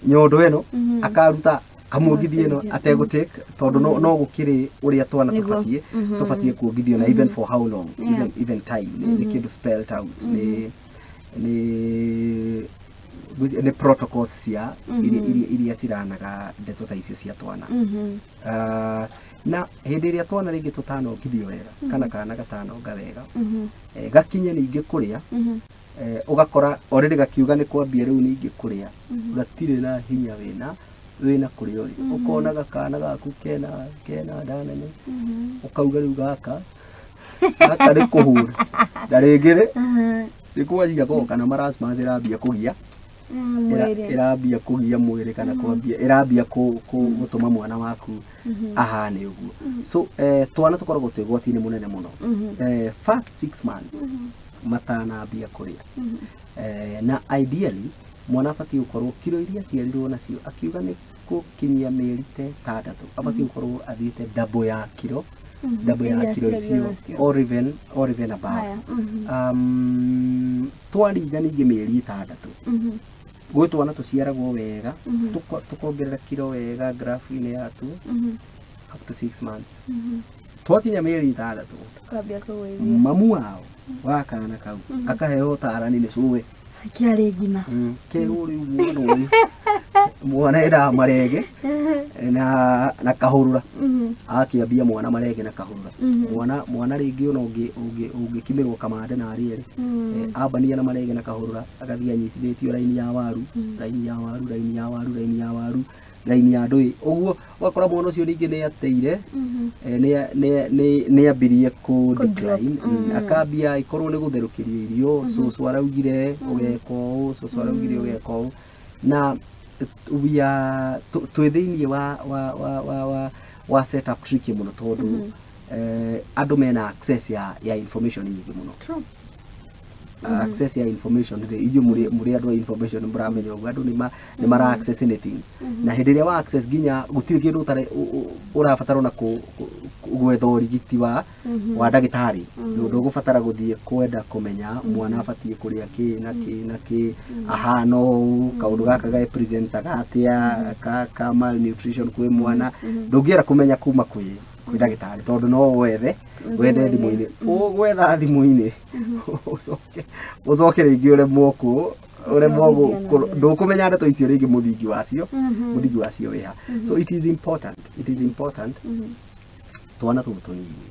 nyondo ĩno, akaruta kamuongithia ĩno Agacenjia. ategũtake, tondũ no gũkĩrĩ ũrĩa twana tũbatiĩ tũbatiĩ kuongithio na even for how long, even time nĩ kĩndũ spelled out, nĩ protocols cia iria ciranaga ndeto ta icio cia twana. Na hĩndĩ ĩrĩa twana rĩngĩ tũtanongithio wega, kana gatanonga wega, gakinye ningĩ kũrĩa, ũgakora already gakiuga nĩ kwambia rĩu ningĩ kũrĩa, gatirĩ na hinya wĩna kũrĩa ũrĩ. Ũkona gakana gaku kena nda nene, ũkauga rĩu gaka nĩ kũhũra, na rĩngĩ rĩ nĩ kwanjia kana marasmus ĩrambia kũgia Mwĩrĩ. Ĩrambia kũgia mwĩrĩ kana kwambia ĩrambia gũtũma mwana waku ahane ũguo. So twana tũkoragwo twĩ ũgwati-inĩ mũnene mũno first 6 months matanambia kũrĩa. Na ideally mwana abatiĩ gũkorwo kiro iria aciarirwo nacio, akiuga nĩ gũkinyia mĩeri ta 6, abatiĩ gũkorwo athiĩte double ya kiro, double ya Iria kiro aciarirwo icio nacio. or even above. Haya. Twaringa ningĩ mĩeri 6, gwĩ twana tũciaragwo wega, tũkongerera kiro wega graph-inĩ yatuo up to 6 months. Twakinya mĩeri 6 Kwambia kũgũithia. Mamu wao wa kana kau akaheo ũtarani nĩ cũwe. Kĩarĩ ngima. Kerwo rĩu mwana ũyũ mwana endaga marenge na kahũrũra. Akĩambia mwana marenge na kahũrũra. Mwana rĩngĩ ona ũngĩkimirwo kamande na arĩe rĩ, ambania na marenge na kahũrũra, agathiĩ anyitithĩtio raini ya waru, raini ya waru, raini ya waru, raini ya waru, raini ya ndũĩ. Ũguo ũgakora mwana ũcio ningĩ nĩ ateire, nĩ ambirie kũ decline, akambia ĩkorwo nĩ gũtherũkĩrio irio, cũcũ araugire ũgeka ũũ, cũcũ araugire ũgeka ũũ. Na we are twĩ thĩiniĩ wa setup tricky mũno tondũ andũ mena access ya information nyingĩ mũno. True. Access ya information rĩ, inyuĩ mũrĩ andũ a information mũramenya ũguo, andũ nĩ mara access anything. Na hĩndĩ ĩrĩa wa access nginya gũtirĩ kĩndũ ũtarĩ ũrabatara ona gwetha ũrigiti wa ndagĩtarĩ. Ndũgũbatara gũthiĩ kwenda kũmenya mwana abatiĩ kũrĩa kĩ na kĩ na kĩ, ahana ũũ, kaũndũ gaka ge-presentaga atĩa ka malnutrition kwĩ mwana. Ndũngĩenda kũmenya kuma kwĩ ndagĩtarĩ tondũ no wethe wethe thimũ-inĩ, ũgwetha thimũ-inĩ ũcoke rĩngĩ ũremwo ndũkũmenya ndeto icio rĩngĩ mũthingi wacio wĩha. So it is important twana tũtũ tũnini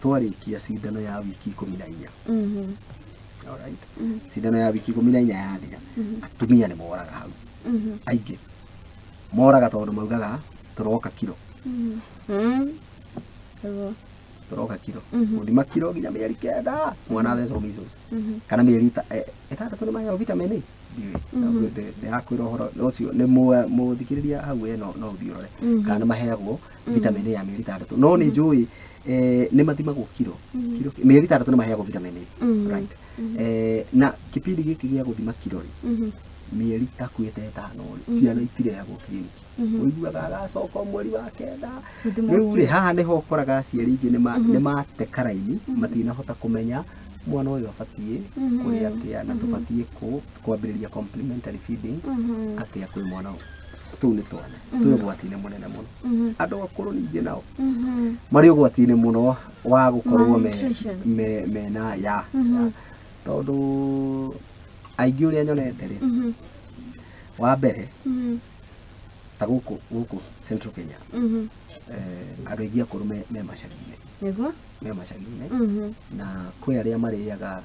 twarĩkia cindano ya wiki 14. Alright, cindano ya wiki 14 yathira, atumia nĩ moraga hau, aingĩ moraga tondũ maugaga tũroka kiro. Tũroka kiro gũthima kiro nginya mĩeri 9 mwana athecwo measles kana mĩeri 6 nĩ maheo vitamin A. Ndiũĩ ndĩrakwĩra ũhoro ũcio nĩ mũthikĩrĩria hau we no ũthiĩ ũrore kana nĩ maheagwo vitamin A ya mĩeri 6, no nĩ njũĩ nĩ mathimagwo kiro mĩeri 6 nĩ maheagwo vitamin A. Right. Na kipindi gĩkĩ gĩa gũthima kiro rĩ, mĩeri takuĩte 5 rĩ, ciana itirehagwo kiriniki, ũiguaga agacoka mweri wa 9. Rĩu rĩ, haha nĩho ũkoraga aciari aingĩ nĩ mate karaini, matinahota kũmenya mwana ũyũ abatiĩ kũrĩa atĩa na tũbatiĩ kwambĩrĩria complementary feeding atĩa kwĩ mwana ũyũ. Tũu nĩ twana twĩ ũgwati-inĩ mũnene mũno. Andũ akũrũ ningĩ nao marĩ ũgwati-inĩ mũno wa gũkorwo mena ya tondũ aingĩ ũrĩa nyonete rĩ, wa mbere ta gũkũ Central Kenya, andũ aingĩ akũrũ me macagi-inĩ. Nĩguo? Me macagi-inĩ. Na kwĩ arĩa marĩaga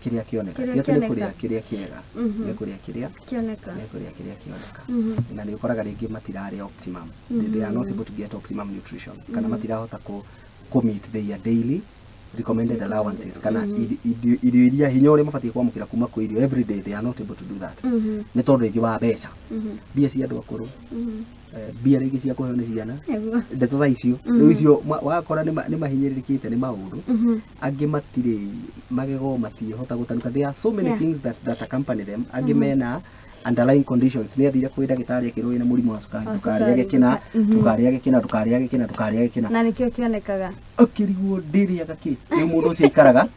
kĩrĩa kĩoneka. Ti atĩ nĩ kũrĩa kĩrĩa kĩega, nĩ kũrĩa kĩrĩa kĩoneka. Nĩ kũrĩa kĩrĩa kĩoneka. Na nĩ ũkoraga rĩngĩ matirarĩa optimum. They are not able to get optimum nutrition. Kana matirahota kũ meet their daily recommended allowances kana irio iria hinya ũrĩa mabatiĩ kwamũkĩra kuma kwĩ irio every day, they are not able to do that. Nĩ tondũ rĩngĩ wa mbeca, mbia cia andũ akũrũ, mbia rĩngĩ cia kũheo nĩ ciana, ndeto ta icio. Rĩu icio wakora nĩ mahinyĩrĩrĩkĩte nĩ maũndũ, angĩ matirĩ magego, matiĩhota gũtanuka. There are so many things that accompany them. Angĩ mena underlying conditions, nĩ athire kwĩ ndagĩtarĩ akĩrwo ĩna mũrimũ wa cukari, ndũkarĩage kĩna, ndũkarĩage kĩna, ndũkarĩage kĩna, ndũkarĩage kĩna, na nĩkĩo kĩonekaga akĩrigwo ndĩrĩaga kĩ. Rĩu mũndũ ũcio aikaraga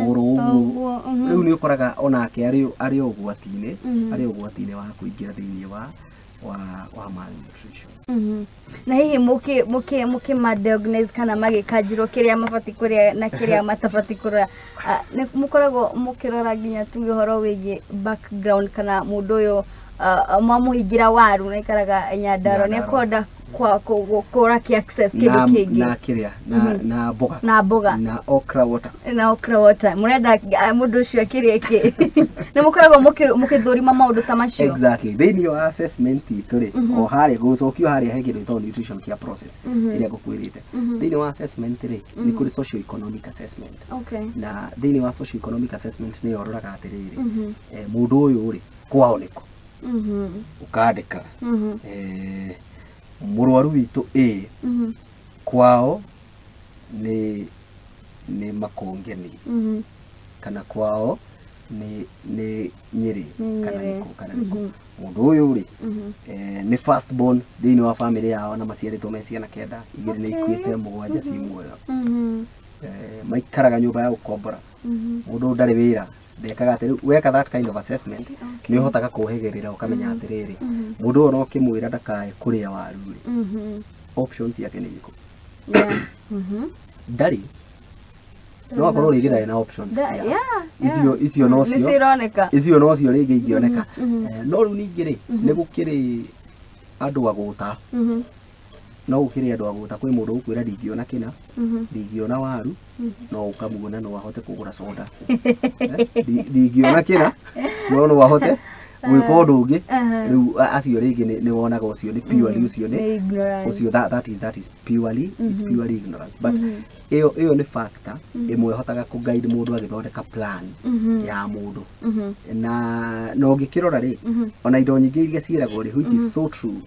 oro ũguo. Rĩu nĩ ũkoraga onake arĩ ũgwati-inĩ, arĩ ũgwati-inĩ wa kũingĩra thĩiniĩ wa malnutrition. Na hihi mũkĩ ma diagnose kana magĩkanjirwo kĩrĩa mabatiĩ kũrĩa na kĩrĩa matabatiĩ kũrĩa, nĩ mũkoragwo mũkĩrora nginya tuge ũhoro wĩgiĩ background kana mũndũ ũyũ mwamũhingĩra waru na aikaraga Nyandarua nĩ ekwenda kũra kĩ access kĩndũ kĩngĩ na kĩrĩa na mboga na mboga na okra water na okra water, mũrenda mũndũ ũcio akĩrĩe kĩ? Nĩ mũkoragwo mũkĩthũrima maũndũ ta macio? Exactly. Thĩinĩ wa assessment itũ rĩ, o harĩa gũcokio harĩa he kĩndũ gĩtagwo nutrition care process ĩrĩa ngũkwĩrĩte. Thĩinĩ wa assessment rĩ, nĩ kũrĩ socio economic assessment. Na thĩinĩ wa socio economic assessment nĩyo ũroraga atĩrĩrĩ, mũndũ ũyũ rĩ, kwao nĩkũ? Ũkandĩka mũrwaru witũ A kwao nĩ Makongeni, kana kwao nĩ Nyĩrĩ, kana nĩkũ, kana nĩkũ. Mũndũ ũyũ rĩ, nĩ first born thĩinĩ wa family yao na maciarĩtwo me ciana 9, 2 nĩ ikuĩte, 7 ci muoyo. Maikaraga nyũmba ya gũkombora. Mũndũ ũyũ ndarĩ wĩra, ndekaga atĩ rĩu weka that kind of assessment nĩ ũhotaga kũhĩgĩrĩra ũkamenya atĩrĩrĩ, mũndũ ũyũ no ũkĩmwĩra ndakae kũrĩa waru rĩ, options ciake nĩ irĩkũ? Ndarĩ no akorwo rĩngĩ ndarĩ na options icio no cio icio no cio rĩngĩ ingĩoneka. No rĩu ningĩ rĩ nĩ gũkĩrĩ andũ agũta, no gũkĩrĩ andũ agũta, kwĩ mũndũ ũkwĩra ndingĩona kĩna, ndingĩona waru, no ũkamuona no ahote kũgũra soda, ndingĩona kĩna no no ahote gwĩka ũndũ ũngĩ. Rĩu acio rĩngĩ nĩ wonaga ũcio nĩ purely ũcio nĩ ũcio that is purely, it's purely ignorance. But ĩyo nĩ factor ĩmwe ĩhotaga kũ guide mũndũ agĩthondeka plan ya mũndũ. Na ũngĩkĩrora rĩ, ona indo nyingĩ iria ciĩragwo rĩ, which is so true,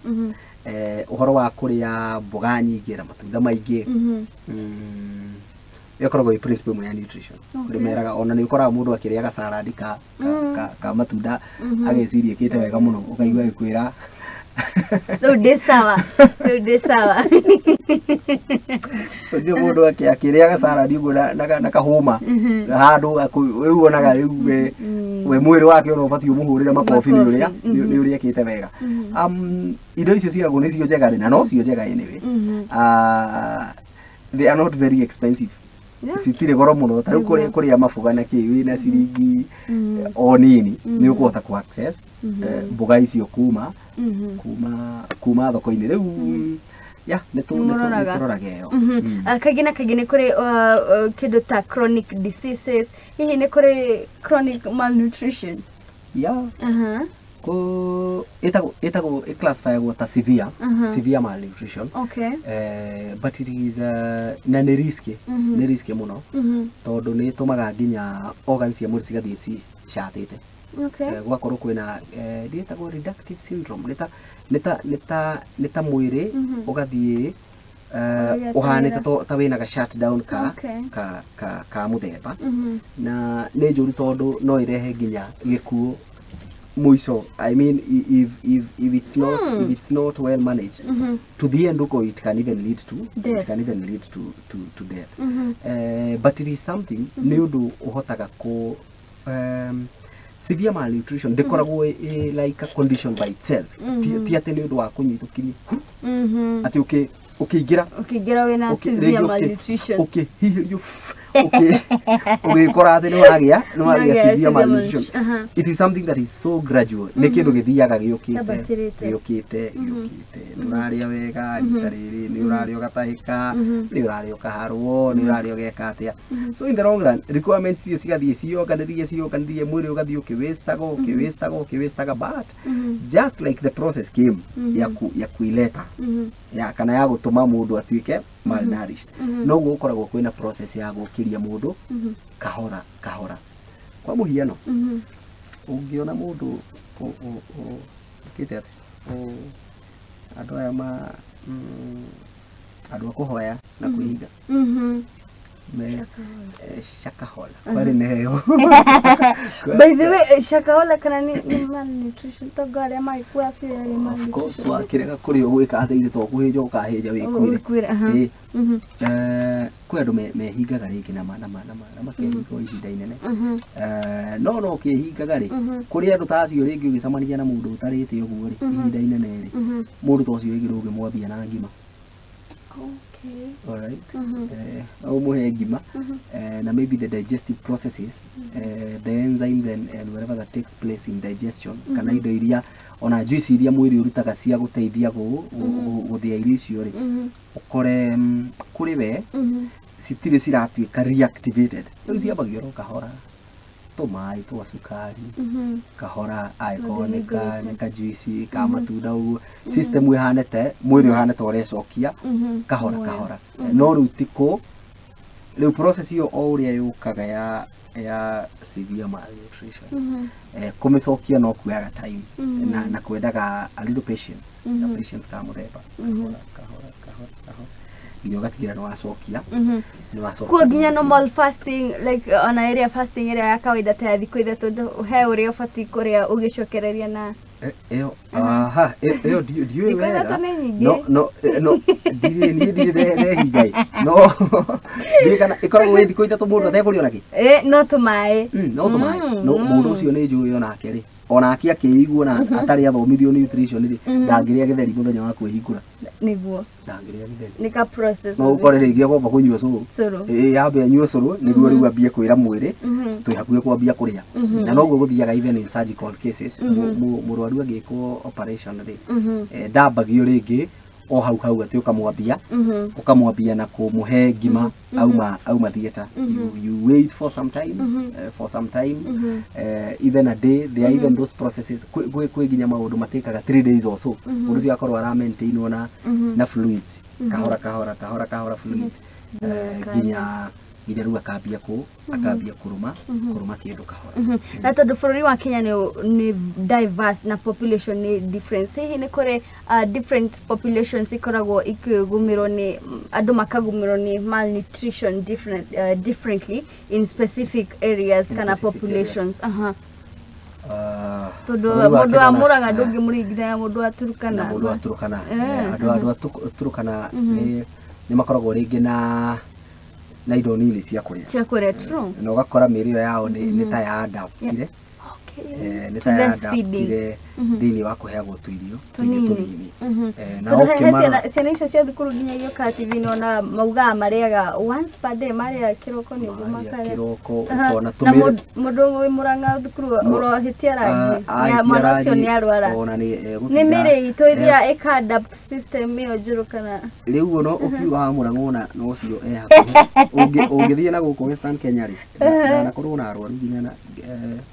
ũhoro wa kũrĩa mboga nyingĩ na matunda maingĩ, ĩkoragwo ĩ principle ĩmwe ya nutrition. Ndĩmeraga ona nĩ ũkoraga mũndũ akĩrĩaga salad ka matunda ageciria ĩkĩte wega mũno, ũkaigua agĩkwĩra rĩu ndĩ sawa, rĩu ndĩ sawa. Ũcio mũndũ akĩrĩaga salad ũguo na kahũma handũ rĩu wonaga rĩu we mwĩrĩ wake ona ũbatiĩ ũmũhũrĩre makobi nĩ ũrĩa ĩkĩte wega. Indo icio ciĩragwo nĩcio njega rĩ, na no cio njega anyway. They are not very expensive. Citirĩ goro mũno, ta rĩu kũrĩa maboga na kĩ wĩna ciringi o nini nĩ ũkũhota kũ access mboga icio kuma thoko-inĩ. Rĩu ya nĩ tũroraga ĩyo. Kaingĩ na kaingĩ nĩ kũrĩ kĩndũ ta chronic diseases, hihi nĩ kũrĩ chronic malnutrition? Yeah. Ĩtagwo ĩclassifyagwo ta severe malnutrition. Okay. But it is na nĩ risky, nĩ risky mũno, tondũ nĩ ĩtũmaga nginya organs cia mwĩrĩ cigathiĩ cicatĩte. Okay. Gwakorwo kwĩna ĩtagwo reductive syndrome, nĩ ta mwĩrĩ ũgathiĩ ũhanĩte ta wĩna ga shutdown ka mũthemba, na nĩ njũru tondũ no ĩrehe nginya gĩkuũ mũico. I mean, if it's not if it's not well managed, to the end it can even lead to death. It can even lead to death. But it is something nĩ ũndũ ũhotaga kũ severe malnutrition ndĩkoragwo like a condition by itself. Ti atĩ nĩ ũndũ wa kũnyitũkirie atĩ ũkĩingĩra wĩna severe malnutrition, ũkĩhihirio ũgĩkora atĩ nĩ wagĩa severe malnutrition. It is something that is so gradual. Nĩ kĩndũ gĩthiaga gĩũkĩte gĩũkĩte gĩũkĩte, nĩ ũrarĩa wega rita rĩrĩ, nĩ ũrarĩa ũgatahĩka, nĩ ũrarĩa ũkaharwo, nĩ ũrarĩa ũgeka atĩa. So in the long run requirements icio cigathiĩ cionganĩrie, mwĩrĩ ũgathiĩ ũkĩwĩstaga ũkĩwĩstaga, but just like the process came ya kuileta ya kana ya gũtũma mũndũ atuĩke malnourished, noguo gũkoragwo kwĩna process ya gũkĩria mũndũ kahora kahora. Kwa mũhiano, ũngĩona mũndũ ũkĩte atĩ andũ aya ma andũ a kũhoya na kwĩhinga shakahola kwari neyo. By the way, shakahola kana ni malnutrition togo arĩa magĩkua biũ yarĩ malnutrition. Of course, wakĩrega kũrĩa ũgwĩka atĩ ithe to kũhĩnja ũkahĩnja wĩkuire. Kwĩ andũ mehingaga rĩngĩ na makehinga ihinda inene. No no ũkĩhingaga rĩ, kũrĩ andũ ta acio rĩngĩ ũgĩcemania na mũndũ ũtarĩte ũguo rĩ ihinda inene rĩ, mũndũ ta ũcio rĩngĩ ndũngĩmwambia na ngima. Okay. All right. Umuhe ngima, na maybe the digestive processes, the enzymes and whatever that takes place in digestion, kana indo iria ona juice iria mwĩrĩ ũrutaga cia gũteithia gũthĩa irio icio rĩ, ũkore kũrĩ we citirĩ ciratuĩka reactivated. Rĩu ciambagia oro kahora, tũmaĩ twa cukari kahora, angĩkorwo nĩ ka juice ka matunda ũguo, system ĩhanete mwĩrĩ ũhane ta ũrecokia kahora kahora. No rĩu ti kũ rĩu process ĩyo o ũrĩa yũkaga ya severe malnutrition, kũmĩcokia no kuoyaga time na kwendaga a little patience, a patience ka mũthemba, kahora kahora kahora kahora nginya ũgatigĩra nĩ wacokia, nĩ wacokia. Kuo nginya normal fasting, like ona ĩrĩa fasting ĩrĩa ya kawaida ta ya thikũ ithatũ, he ũrĩa ũbatiĩ kũrĩa ũgĩcokereria na ĩyo aha ĩyo ndiũĩ wega. No no no ndirĩ niĩ ndirĩ ndehinga ĩ, no ndiũĩ kana ĩkoragwo ĩ thikũ ithatũ mũndũ atekũrĩa ona kĩ. No tũmaĩ, no tũmaĩ. No mũndũ ũcio nĩ njũĩ onake rĩ, Onake akĩigua na atarĩ athomithio nutrition rĩ, ndangĩrĩa gĩtheri mũthenya wa kwĩhingũra. Nĩguo. Ndangĩrĩa gĩtheri. Nĩ ka process. No ũkore rĩngĩ akwamba kũnyua cũrũ. Cũrũ. Ĩĩ, yambe anyue cũrũ nĩguo rĩu ambie kwĩra mwĩrĩ twĩ hakuhĩ kwambia kũrĩa. Na noguo gũthiaga even in surgical cases. Mũrwaru agĩkwo operation rĩ, ndambagio rĩngĩ o hau hau atĩ ũkamwambia ũkamwambia na kũmũhe ngima auma theatre. You wait for some time, for some time, even a day. There are even those processes kwĩ nginya maũndũ matĩkaga 3 days or so. Mũndũ ũcio akorwo ara maintainwo na fluids kahora kahora kahora kahora fluids, nginya rĩu akambia kũrũma kĩndũ kahora. Na tondũ bũrũri wa Kenya nĩ diverse na population nĩ different, hihi nĩ kũrĩ different populations ikoragwo ikĩgũmĩrwo nĩ andũ makagũmĩrwo nĩ malnutrition differently in specific areas kana populations? Tondũ mũndũ wa Mũrang'a ndũngĩmũringithania mũndũ wa Turkana. Mũndũ wa Turkana, andũ a Turkana nĩ makoragwo rĩngĩ na indo nini cia kũrĩa. Cia kũrĩa, true. Na ũgakora mĩrĩo yao nĩ ta ya adaptire. Nĩ ta ya adaptire thĩinĩ wa kũheagwo tũirio tũnini. Na ũkĩmara ciana icio cia thukuru nginya igĩũka TV-inĩ ona maugaga marĩaga once per day, marĩaga kĩroko nĩguo makarĩa. Kĩroko ũkona tũmĩrĩ. Mũndũ wĩ Mũrang'a thukuru ũrohĩtia ranji. Mwana ũcio nĩ arwara. Nĩ mĩrĩ itũ ĩrĩa ĩka adapt system ĩyo njũru kana. Rĩu ono ũkiuga wa Mũrang'a ona no ũcio e hakuhĩ. Ũngĩthiĩ na gũkũ Western Kenya rĩ, ndanakorwo na arwaru nginya na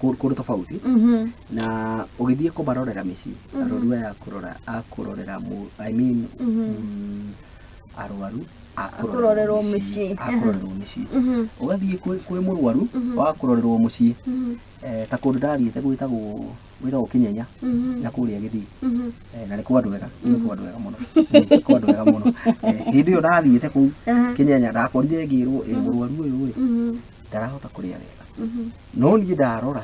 kũndũ tofauti. Na ũgĩthiĩ kũmarorera mĩciĩ, arwaru aya a kũrorera, I mean, arwaru a kũrorerwo mĩciĩ. Ũgathiĩ kwĩ mũrwaru wa kũrorerwo mũciĩ, ta kũndũ ndathiĩte gwĩtagwo Kĩnyenya na kũrĩa Gĩthii, na nĩ kwa andũ ega, nĩ kwa andũ ega mũno, nĩ kwa andũ ega mũno. Hĩndĩ ĩyo ndathiĩte kũu Kĩnyenya ndakorire ngĩrwo mũrwaru ũyũ rĩ ndarahota kũrĩa wega, no niĩ ndarora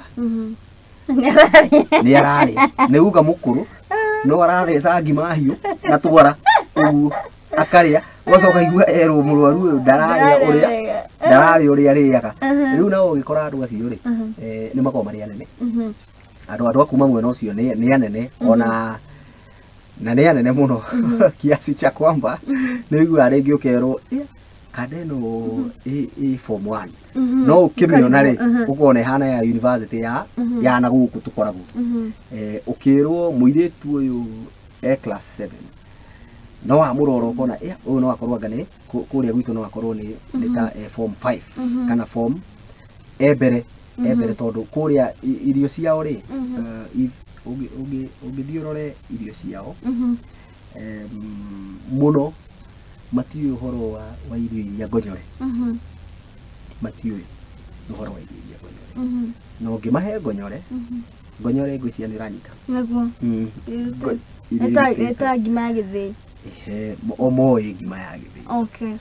nĩ ararĩa, nĩ uga mũkũrũ no aratheca ngima hiũ na twara ũguo akarĩa, ũgacoka igua erwo mũrwaru ũyũ ndararĩa ũrĩa arĩaga. Rĩu nao ũgĩkora andũ acio rĩ, nĩ makoragwo marĩ anene. Andũ a kuma mwena ũcio nĩ anene ona na nĩ anene mũno kiasi cha kwamba nĩ ũiguaga rĩngĩ ũkerwo kanda ĩno ĩ form 1, no ũkĩmĩona rĩ ũkona ĩhana ya university ya na gũkũ tũkoragwo. Ũkĩrwo mũirĩtu ũyũ e class 7, no wamũrora ũkona ũyũ no akorwo anga nĩ kũrĩa gwitũ no akorwo nĩ ta form 5 kana form e mbere tondũ kũrĩa irio ciao rĩ, ũngĩthiĩ ũrore irio ciao mũno matiũĩ ũhoro wa irio iria ngonyore. Matiũĩ ũhoro wa irio iria ngonyore. Na ũngĩmahe ngonyore, ngonyore ngwĩciria nĩ ũranyita. Nĩguo. Nĩ ta ngima ya gĩthĩi. O moĩ ngima ya gĩthĩi. Okay.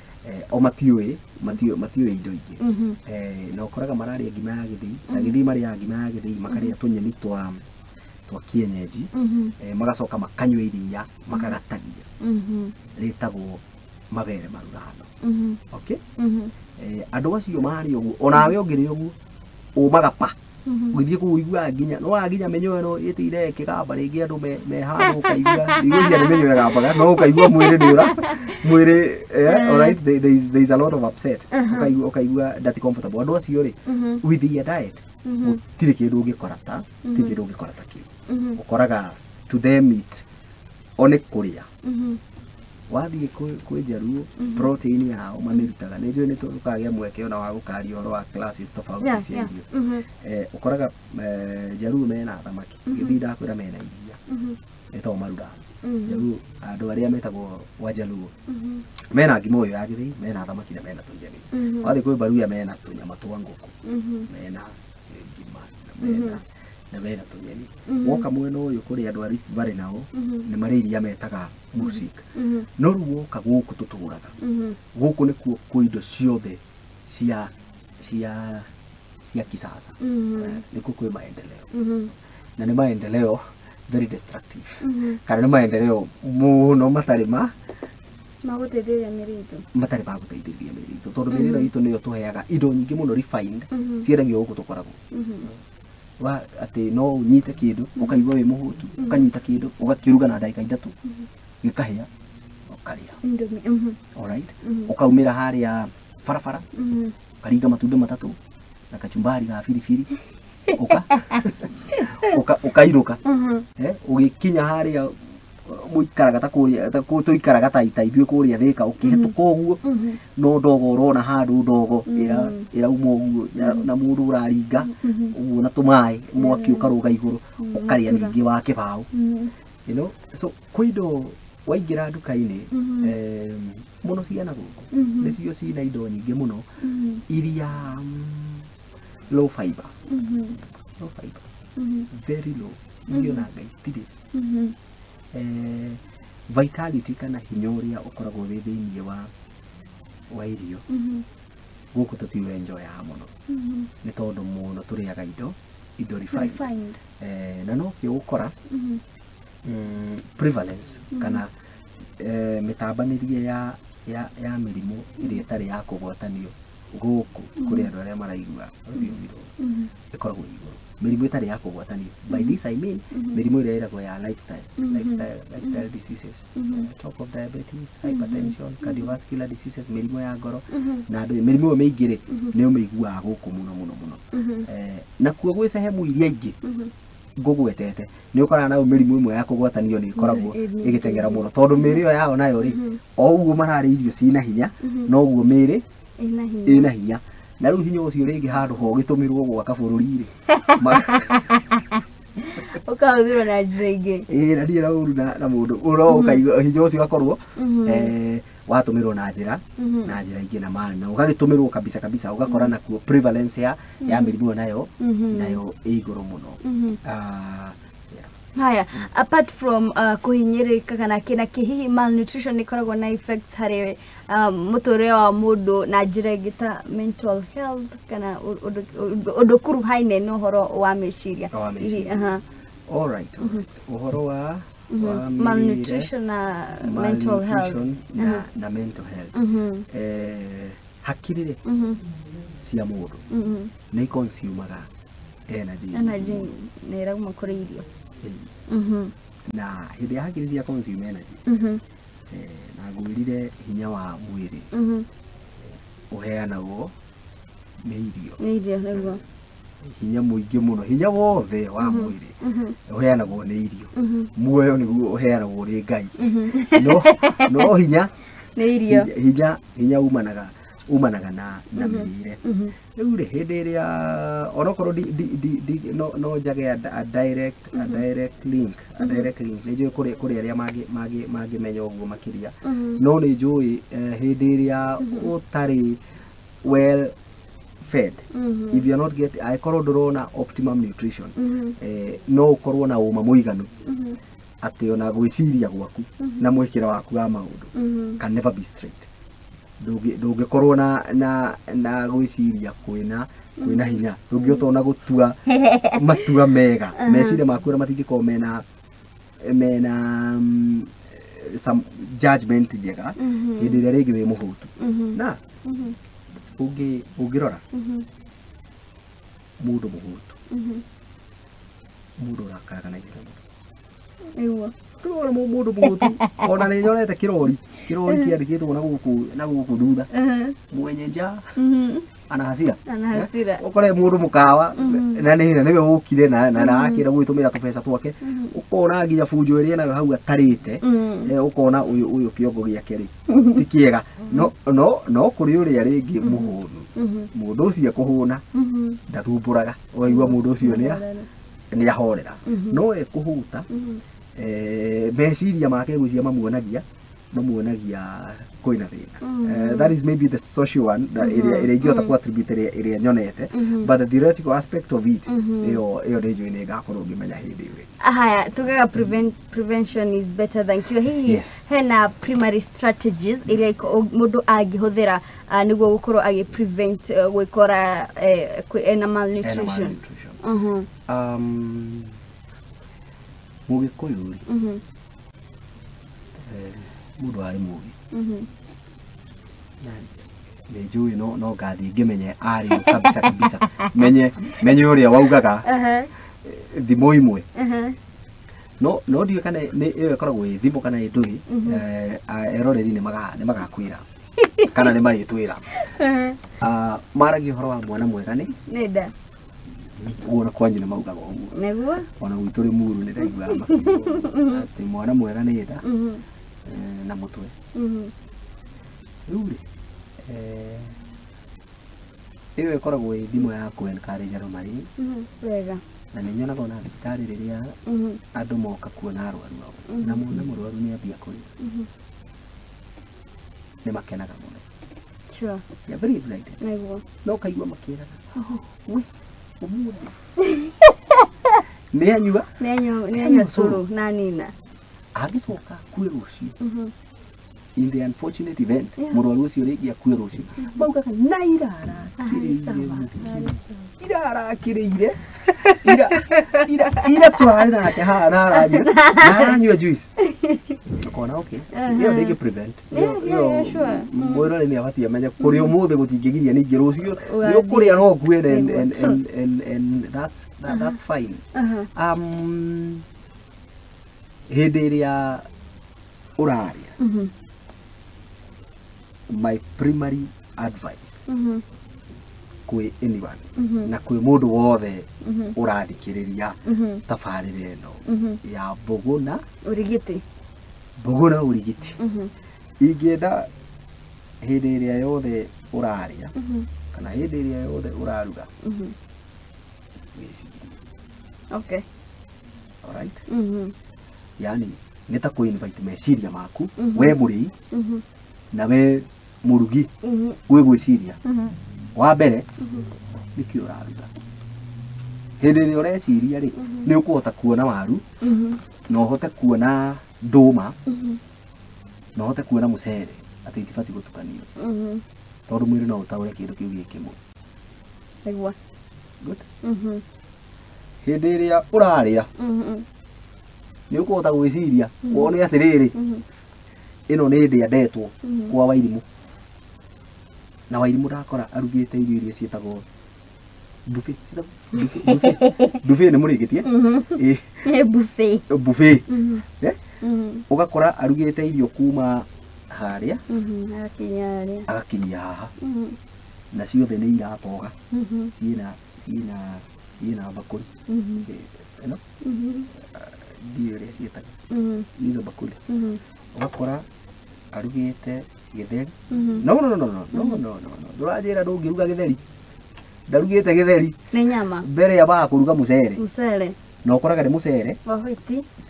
O matiũĩ indo ingĩ. Na ũkoraga mararĩa ngima ya gĩthĩi, na gĩthĩi marĩaga ngima ya gĩthĩi, makarĩa tũnyeni twa kienyeji, magacoka makanyua iria, makagatagia. Rĩtagwo mabere marurano. Okay? Andũ acio marĩ ũguo, onawe ũngĩrĩa ũguo, ũmaga pa. Ũgĩthiĩ kũu ũiguaga nginya, no waginya mĩnyoo ĩno ĩtĩire ĩkĩgamba rĩngĩ andũ me handũ ũkaigua, ndigwĩciria nĩ mĩnyoo ĩgambaga, no ũkaigua mwĩrĩ nĩ ũra, mwĩrĩ, alright, there is a lot of upset. Ũkaigua that comfortable. Andũ acio rĩ, with their diet, gũtirĩ kĩndũ ũngĩkora ta, gũtirĩ kĩndũ ũngĩkora ta kĩu. Ũkoraga to them it o nĩ kũrĩa. Wathiĩ kwĩ Njaruo, protein yao mamĩrutaga. Nĩ njũĩ nĩ tũkagĩa mweke ona wa gũkaria ũhoro wa classes tofauti cia irio. Ũkoraga Njaruo mena thamaki, Gĩthii ndakwĩra mena iria, ĩtagwo marurano. Njaruo, andũ arĩa metagwo Wajaluo, mena ngima ũyũ ya gĩthĩi, mena thamaki na mena tũnyeni. Wathiĩ kwĩ Baruya mena tũnyama twa ngũkũ, mena ngima na mena tũnyeni. Woka mwena ũyũ kũrĩ andũ a Rift Valley nao nĩ marĩ iria metaga mursik. No rĩu woka gũkũ tũtũraga, gũkũ nĩkuo kwĩ indo ciothe cia kisasa. Nĩkuo kwĩ maendeleo. Na nĩ maendeleo very destructive. Kana nĩ maendeleo mũno matarĩ ma magũteithĩrĩria mĩrĩ itũ. Matarĩ ma gũteithĩrĩria mĩrĩ itũ tondũ mĩrĩ ĩno itũ nĩyo tũheaga indo nyingĩ mũno refined ciendagio gũkũ tũkoragwo. Wa atĩ no ũnyite kĩndũ ũkaigua wĩ mũhũtu, ũkanyita kĩndũ ũgakĩruga na ndagĩka 3 gĩkahĩa ũkarĩa. Indomie. Alright, ũkaumĩra harĩa barabara ũkaringa matunda 3 na kachumbari ga biribiri ũkairũka. Ũgĩkinya harĩa mũikaraga ta kũrĩa tũikaraga ta ithuĩ kũrĩa Thĩka, ũkĩhĩtũka ũguo no ndogo ũrona handũ ndogo ĩrauma ũguo na mũndũ ũraringa ũguo na tũmaĩ mwaki ũkarũga igũrũ ũkarĩa ningĩ wa kĩbaũ. You know, so kwĩ indo waingĩra nduka-inĩ mũno ciana gũkũ nĩcio cina indo nyingĩ mũno iria low fiber. Low fiber, very low, ingĩ ona nga itirĩ. Vitality kana hinya ũrĩa ũkoragwo wĩ thĩiniĩ wa irio gũkũ tũtiwenjoyaga mũno nĩ tondũ mũno tũrĩaga indo refined. Na nokĩo ũgũkora prevalence kana mĩtambanĩrie ya mĩrimũ ĩrĩa ĩtarĩ ya kũgwatanio gũkũ kũrĩ andũ arĩa maraigua rũthiomi rũrũ ĩkoragwo igũrũ. Mĩrimũ ĩtarĩ ya kũgwatanio, by this I mean mĩrimũ ĩrĩa ĩragwo ya lifestyle diseases, talk of diabetes, hypertension, cardiovascular diseases, mĩrimũ ya ngoro na andũ mĩrimũ ĩyo mĩingĩ rĩ nĩ ũmĩiguaga gũkũ mũno mũno mũno. Nakuo gwĩ sehemu iria ingĩ ngũgwetete nĩ ũkoraga nayo mĩrimũ ĩmwe ya kũgwatanio nĩ ĩkoragwo ĩgĩteng'era mũno tondũ mĩĩrĩ ĩyo yao nayo rĩ o ũguo mararĩa irio ciĩna hinya noguo mĩĩrĩ ĩna hinya, na rĩu hinya ũcio rĩngĩ handũ ho ũgĩtũmĩrwo gwaka bũrũri rĩ ũkahũthĩrwo na njĩra ingĩ. Ĩĩ, na ndirĩ na ũru na mũndũ no ũkaigua hinya ũcio ũgakorwo watũmĩrwo na njĩra ingĩ na maana na ũgagĩtũmĩrwo kabisa kabisa, ũgakora nakuo prevalence ya mĩrimũ nayo ĩ igũrũ mũno. Haya, apart from kũhinyĩrĩrĩka kana kĩna kĩ, hihi malnutrition ĩkoragwo na effects harĩ mũtũrĩre wa mũndũ na njĩra ĩngĩ ta mental health kana ũndũ kuruhaine na ũhoro wa meciria? All right, ũhoro wa malnutrition na mental health na mental health. Hakiri rĩ cia mũndũ nĩ iconsumaga energy nĩ ĩrauma kũrĩ irio. Na hĩndĩ ya hakiri cia consume energy na ngwĩrire hinya wa mwĩrĩ ũheanagwo nĩ irio. Nĩ irio nĩguo. Hinya mũingĩ mũno, hinya wothe wa mwĩrĩ ũheanagwo nĩ irio. Muoyo nĩguo ũheanagwo nĩ Ngai. No hinya nĩ irio. Hinya umanaga na mĩrĩre. Rĩu rĩ hĩndĩ ĩrĩa onokorwo no njage a direct link nĩ njũĩ kũrĩ arĩa mangĩmenya ũguo makĩria, no nĩ njũĩ hĩndĩ ĩrĩa ũtarĩ well fed, if you are not get angĩkorwo ndũrona optimum nutrition, no ũkorwo na ũma mũiganu atĩ ona gwĩciria gwaku na mwĩkĩre waku wa maũndũ can never be straight. Ndũngĩkorwo na gwĩciria kwĩna hinya, ndũngĩhota ona gũtua matua mega, meciria maku ona matingĩkorwo mena some judgment njega hĩndĩ ĩrĩa rĩngĩ wĩ mũhũtu. Na ũngĩrora mũndũ mũhũtu, mũndũ ũrakaraga na ihenya mũno. Nĩguo. Ndũrona mũndũ mũhũtu ona nĩ nyonete kĩrori kĩandĩkĩtwo na gũkũ thutha mwenye njaa ana hasira. Ũkore mũndũ mũkawa na nĩwe ũkire na akĩra gwĩtũmĩra tũbeca twake, ũkona nginya bunjo ĩrĩa nayo hau atarĩte, ũkona ũyũ kĩongo gĩake rĩ ti kĩega. No kũrĩ ũrĩa rĩngĩ mũhũnu, mũndũ ũcio ekũhũna ndathumbũraga, ũkaigua mũndũ ũcio nĩ ahorera. No ekũhũta meciria make gwĩciria mamuonagia kwĩna thĩna. That is maybe the social one ĩrĩa ingĩhota kũ attribute ĩrĩa nyonete, but the theoretical aspect of it ĩyo nĩ njũĩ nĩ ngakorwo ngĩmenya hĩndĩ ĩyo. Haya, tugaga prevention is better than cure. Hihi hena primary strategies iria mũndũ angĩhũthĩra nĩguo gũkorwo agĩ prevent gwĩkora ena malnutrition? Mũgĩkũyũ rĩ, mũndũ arĩ mũgĩ na Nĩ njũĩ no ngathiĩ ngĩmenye arĩ kabisa kabisa. Menye ũrĩa waugaga thimo imwe. No ndiũĩ kana nĩ ĩyo ĩkoragwo ĩ thimo kana ĩ ndũĩ, eroreri nĩ magakwĩra kana nĩ marĩtwĩra. Maragia ũhoro wa mwana mwega nĩ nda. Ũguo na kwanyu nĩ maugaga ũguo. Nĩguo. Ona gwitũ Rĩmuru nĩ ndaiguaga makiuga atĩ mwana mwega nĩ nda na mũtwe. Rĩu rĩ, ĩyo ĩkoragwo ĩ thimũ ya kũ encourage andũ marĩ wega. Na nĩ nyonaga ona thibitarĩ rĩrĩa andũ moka kuona arwaru ao na mona mũrwaru nĩ ambia kũrĩra, nĩ makenaga mũno. Sure. They are very excited. Nĩguo. No kaigua makĩraga, we ũmũthĩ nĩ anyua nĩ anyua cũrũ na nina. Angĩcoka akue rũciũ, in the unfortunate event, mũrwaru ũcio rĩngĩ akue rũciũ, maugaga na irarakĩrĩire mũkimo, irarakĩrĩire ira tũrarĩ nake haha na aranyua juice. Ũkona okay, ĩyo ndĩngĩ prevent. Yeah, sure. Mwĩrore nĩ abatiĩ amenye kũrĩa ũmũthĩ gũtingĩgiria ningĩ rũciũ nĩ ũkũrĩa no ũkue and that's fine. Hĩndĩ ĩrĩa ũrarĩa, my primary advice kwĩ anyone na kwĩ mũndũ wothe ũrathikĩrĩria tabarĩra ĩno ya mbũgũ na ũrigiti, mbũgũ na ũrigiti, ingĩenda hĩndĩ ĩrĩa yothe ũrarĩa kana hĩndĩ ĩrĩa yothe ũraruga wĩcirie. Okay. Alright? Yani nĩ ta kũ invite meciria maku we mũrĩi na we mũrugi wĩ gwĩciria. Wa mbere nĩkĩ ũraruga. Hĩndĩ ĩrĩa ũreciria rĩ, nĩ ũkũhota kuona waru, na ũhote kuona ndũma, na ũhote kuona mũcere atĩ itibatiĩ gũtukanio, tondũ mwĩrĩ no ũtaũre kĩndũ kĩu gĩ kĩmwe. Nĩguo. Good. Hĩndĩ ĩrĩa ũrarĩa nĩ ũkũhota gwĩciria wone atĩrĩrĩ, ĩno nĩ ndĩa ndetwo kwa Wairimũ, na Wairimũ ndakora arugĩte irio iria ciĩtagwo buffet. Buffet nĩ mũrĩkĩtie? Nĩ buffet. Buffet. Ũgakora arugĩte irio kuma harĩa agakinyia haha, na ciothe nĩ iratoga, ciĩna bakũri ĩno ndiũĩ ũrĩa ciĩtagwo hizo bakũri. Ũgakora arugĩte gĩtheri. No no no no no no no no, ndũranjĩra ndũngĩruga gĩtheri. Ndarugĩte gĩtheri nĩ nyama. Mbere yambaga kũruga mũcere. Mũcere. Na ũkoraga nĩ mũcere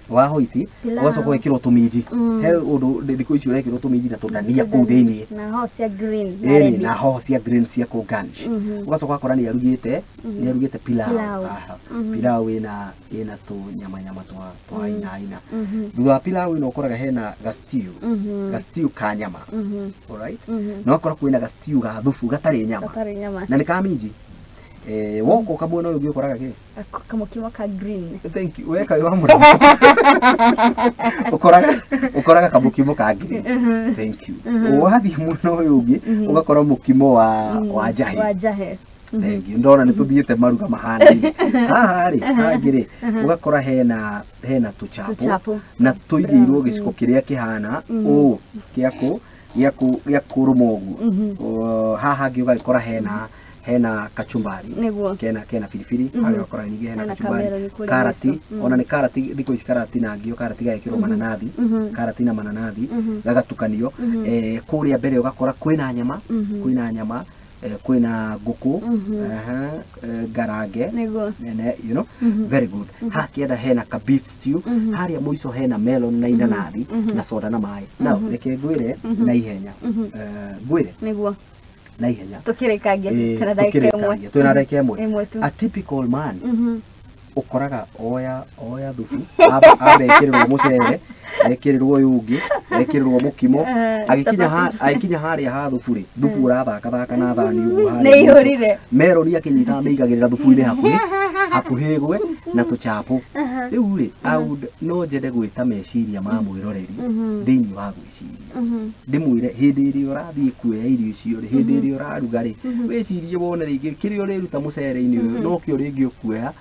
wa hoiti, ũgacoka ũgekĩrwo tũminji. He ũndũ thikũ ici ũrekĩrwo tũminji na tũndania kũu thĩiniĩ, na hoho cia green, na hoho cia green cia kũ garnish. Ũgacoka ũgakora nĩ arugĩte pilau haha. Pilau ĩna tũnyama nyama twa aina aina. Thutha wa pilau ĩno ũkoraga hena ga stew, ga stew ka nyama. Alright? Na ũgakora kwĩna ga stew ga thubu gatarĩ nyama, na nĩ ka minji. Woka ũkamwena ũyũ ũngĩ ũkoraga kĩ? Kamũkimo ka green. Thank you. Weka wa mũno. Ũkoraga kamũkimo ka green. Thank you. Wathiĩ mwena ũyũ ũngĩ ũgakora mũkimo wa njahi. Wa njahi. Thank you. Ndona nĩ tũthiĩte maruga mahanaine. Haha rĩ, hangĩ rĩ, ũgakora hena tũchapo na tũigĩirwo gĩciko kĩrĩa kĩhana ũũ gĩa kũrũma ũguo. Haha hangĩ ũgagĩkora hena kachumbari, kena biribiri, harĩa ũgakora ningĩ hena kachumbari, karati, ona nĩ karati thikũ ici karati na ngio, karati gagekĩrwo mananathi, karati na mananathi gagatukanio. Kũrĩa mbere ũgakora kwĩna nyama, kwĩna ngũkũ, ngarange, you know, very good. Haha kĩanda hena ka beef stew, harĩa mũico hena melon na inanathi na soda na maĩ. Now reke ngwĩre na ihenya, ngwĩre nĩguo na ihenya tukirikangia twina ndagika ĩmwe, twina ndagika ĩmwe. A typical man ũkoraga oya thubu, abekĩrĩrwo mũcere, ekĩrĩrwo ũyũ ũngĩ, ekĩrĩrwo mũkimo, agĩkinya harĩa ha thubu rĩ, thubu ũrathakathaka na thani ũguo harĩa nĩ ihũrire meroni akĩnyita amĩigagĩrĩra thubu-inĩ hakuhĩ ĩgwe na tũchapo. Rĩu rĩ, I would no njende gwĩta meciria ma mwĩroreri thĩinĩ wa gwĩciria, ndĩmwĩre hĩndĩ ĩrĩa ũrathiĩ kuoya irio icio rĩ, hĩndĩ ĩrĩa ũraruga rĩ, wĩcirie wone rĩngĩ kĩrĩa ũrĩruta mũcere-inĩ ũyũ nokĩo rĩngĩ ũkuoya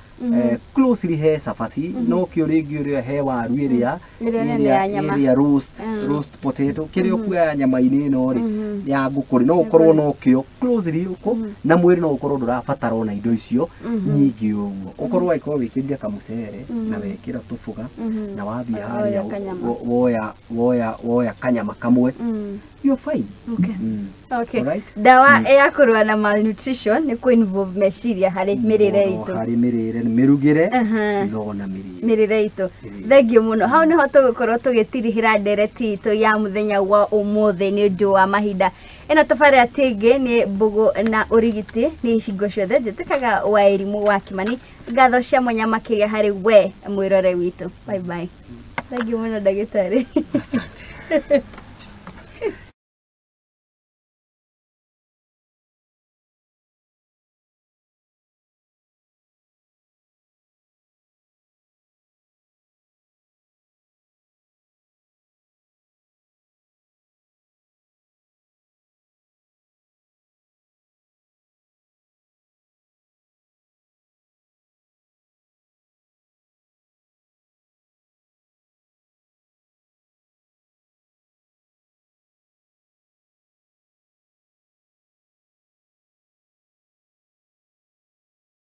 closely he cabaci, nokĩo rĩngĩ ũrĩa he waru ĩrĩa Ĩrĩa nene ya nyama. Ĩrĩa roast, roast potato, kĩrĩa ũkuoya nyama-inĩ ĩno rĩ ya ngũkũ rĩ, no ũkorwo nokĩo closely ũkũ na mwĩrĩ no ũkorwo ndũrabatara ona indo icio nyingĩ ũguo, ũkorwo angĩkorwo wĩkĩrire kamũcere na wekĩra tũbũga na wathiĩ Woya harĩa kanyama. woya kanyama kamwe, you're fine. Okay. Alright? Ndawa ya kũrũa na malnutrition nĩ kũ-involve meciria harĩ mĩrĩre Mũno itũ. Harĩ mĩrĩre, mĩrugĩre no na mĩrĩre. Mĩrĩre itũ. Thengiũ mũno. Hau nĩho tũgũkorwo tũgĩtirihĩra ndereti itũ ya mũthenya wa ũmũthĩ nĩ ũndũ wa mahinda. Ĩno tabarĩra tingĩ nĩ Mbũgũ na Ũrigiti, nĩ hingo ciothe njĩtĩkaga wa Irimũ wa Kimani. Ngatho cia mwanya makĩria harĩ we mwĩrore witũ. Bye bye. Thengiũ mũno, ndagĩtarĩ. Asante.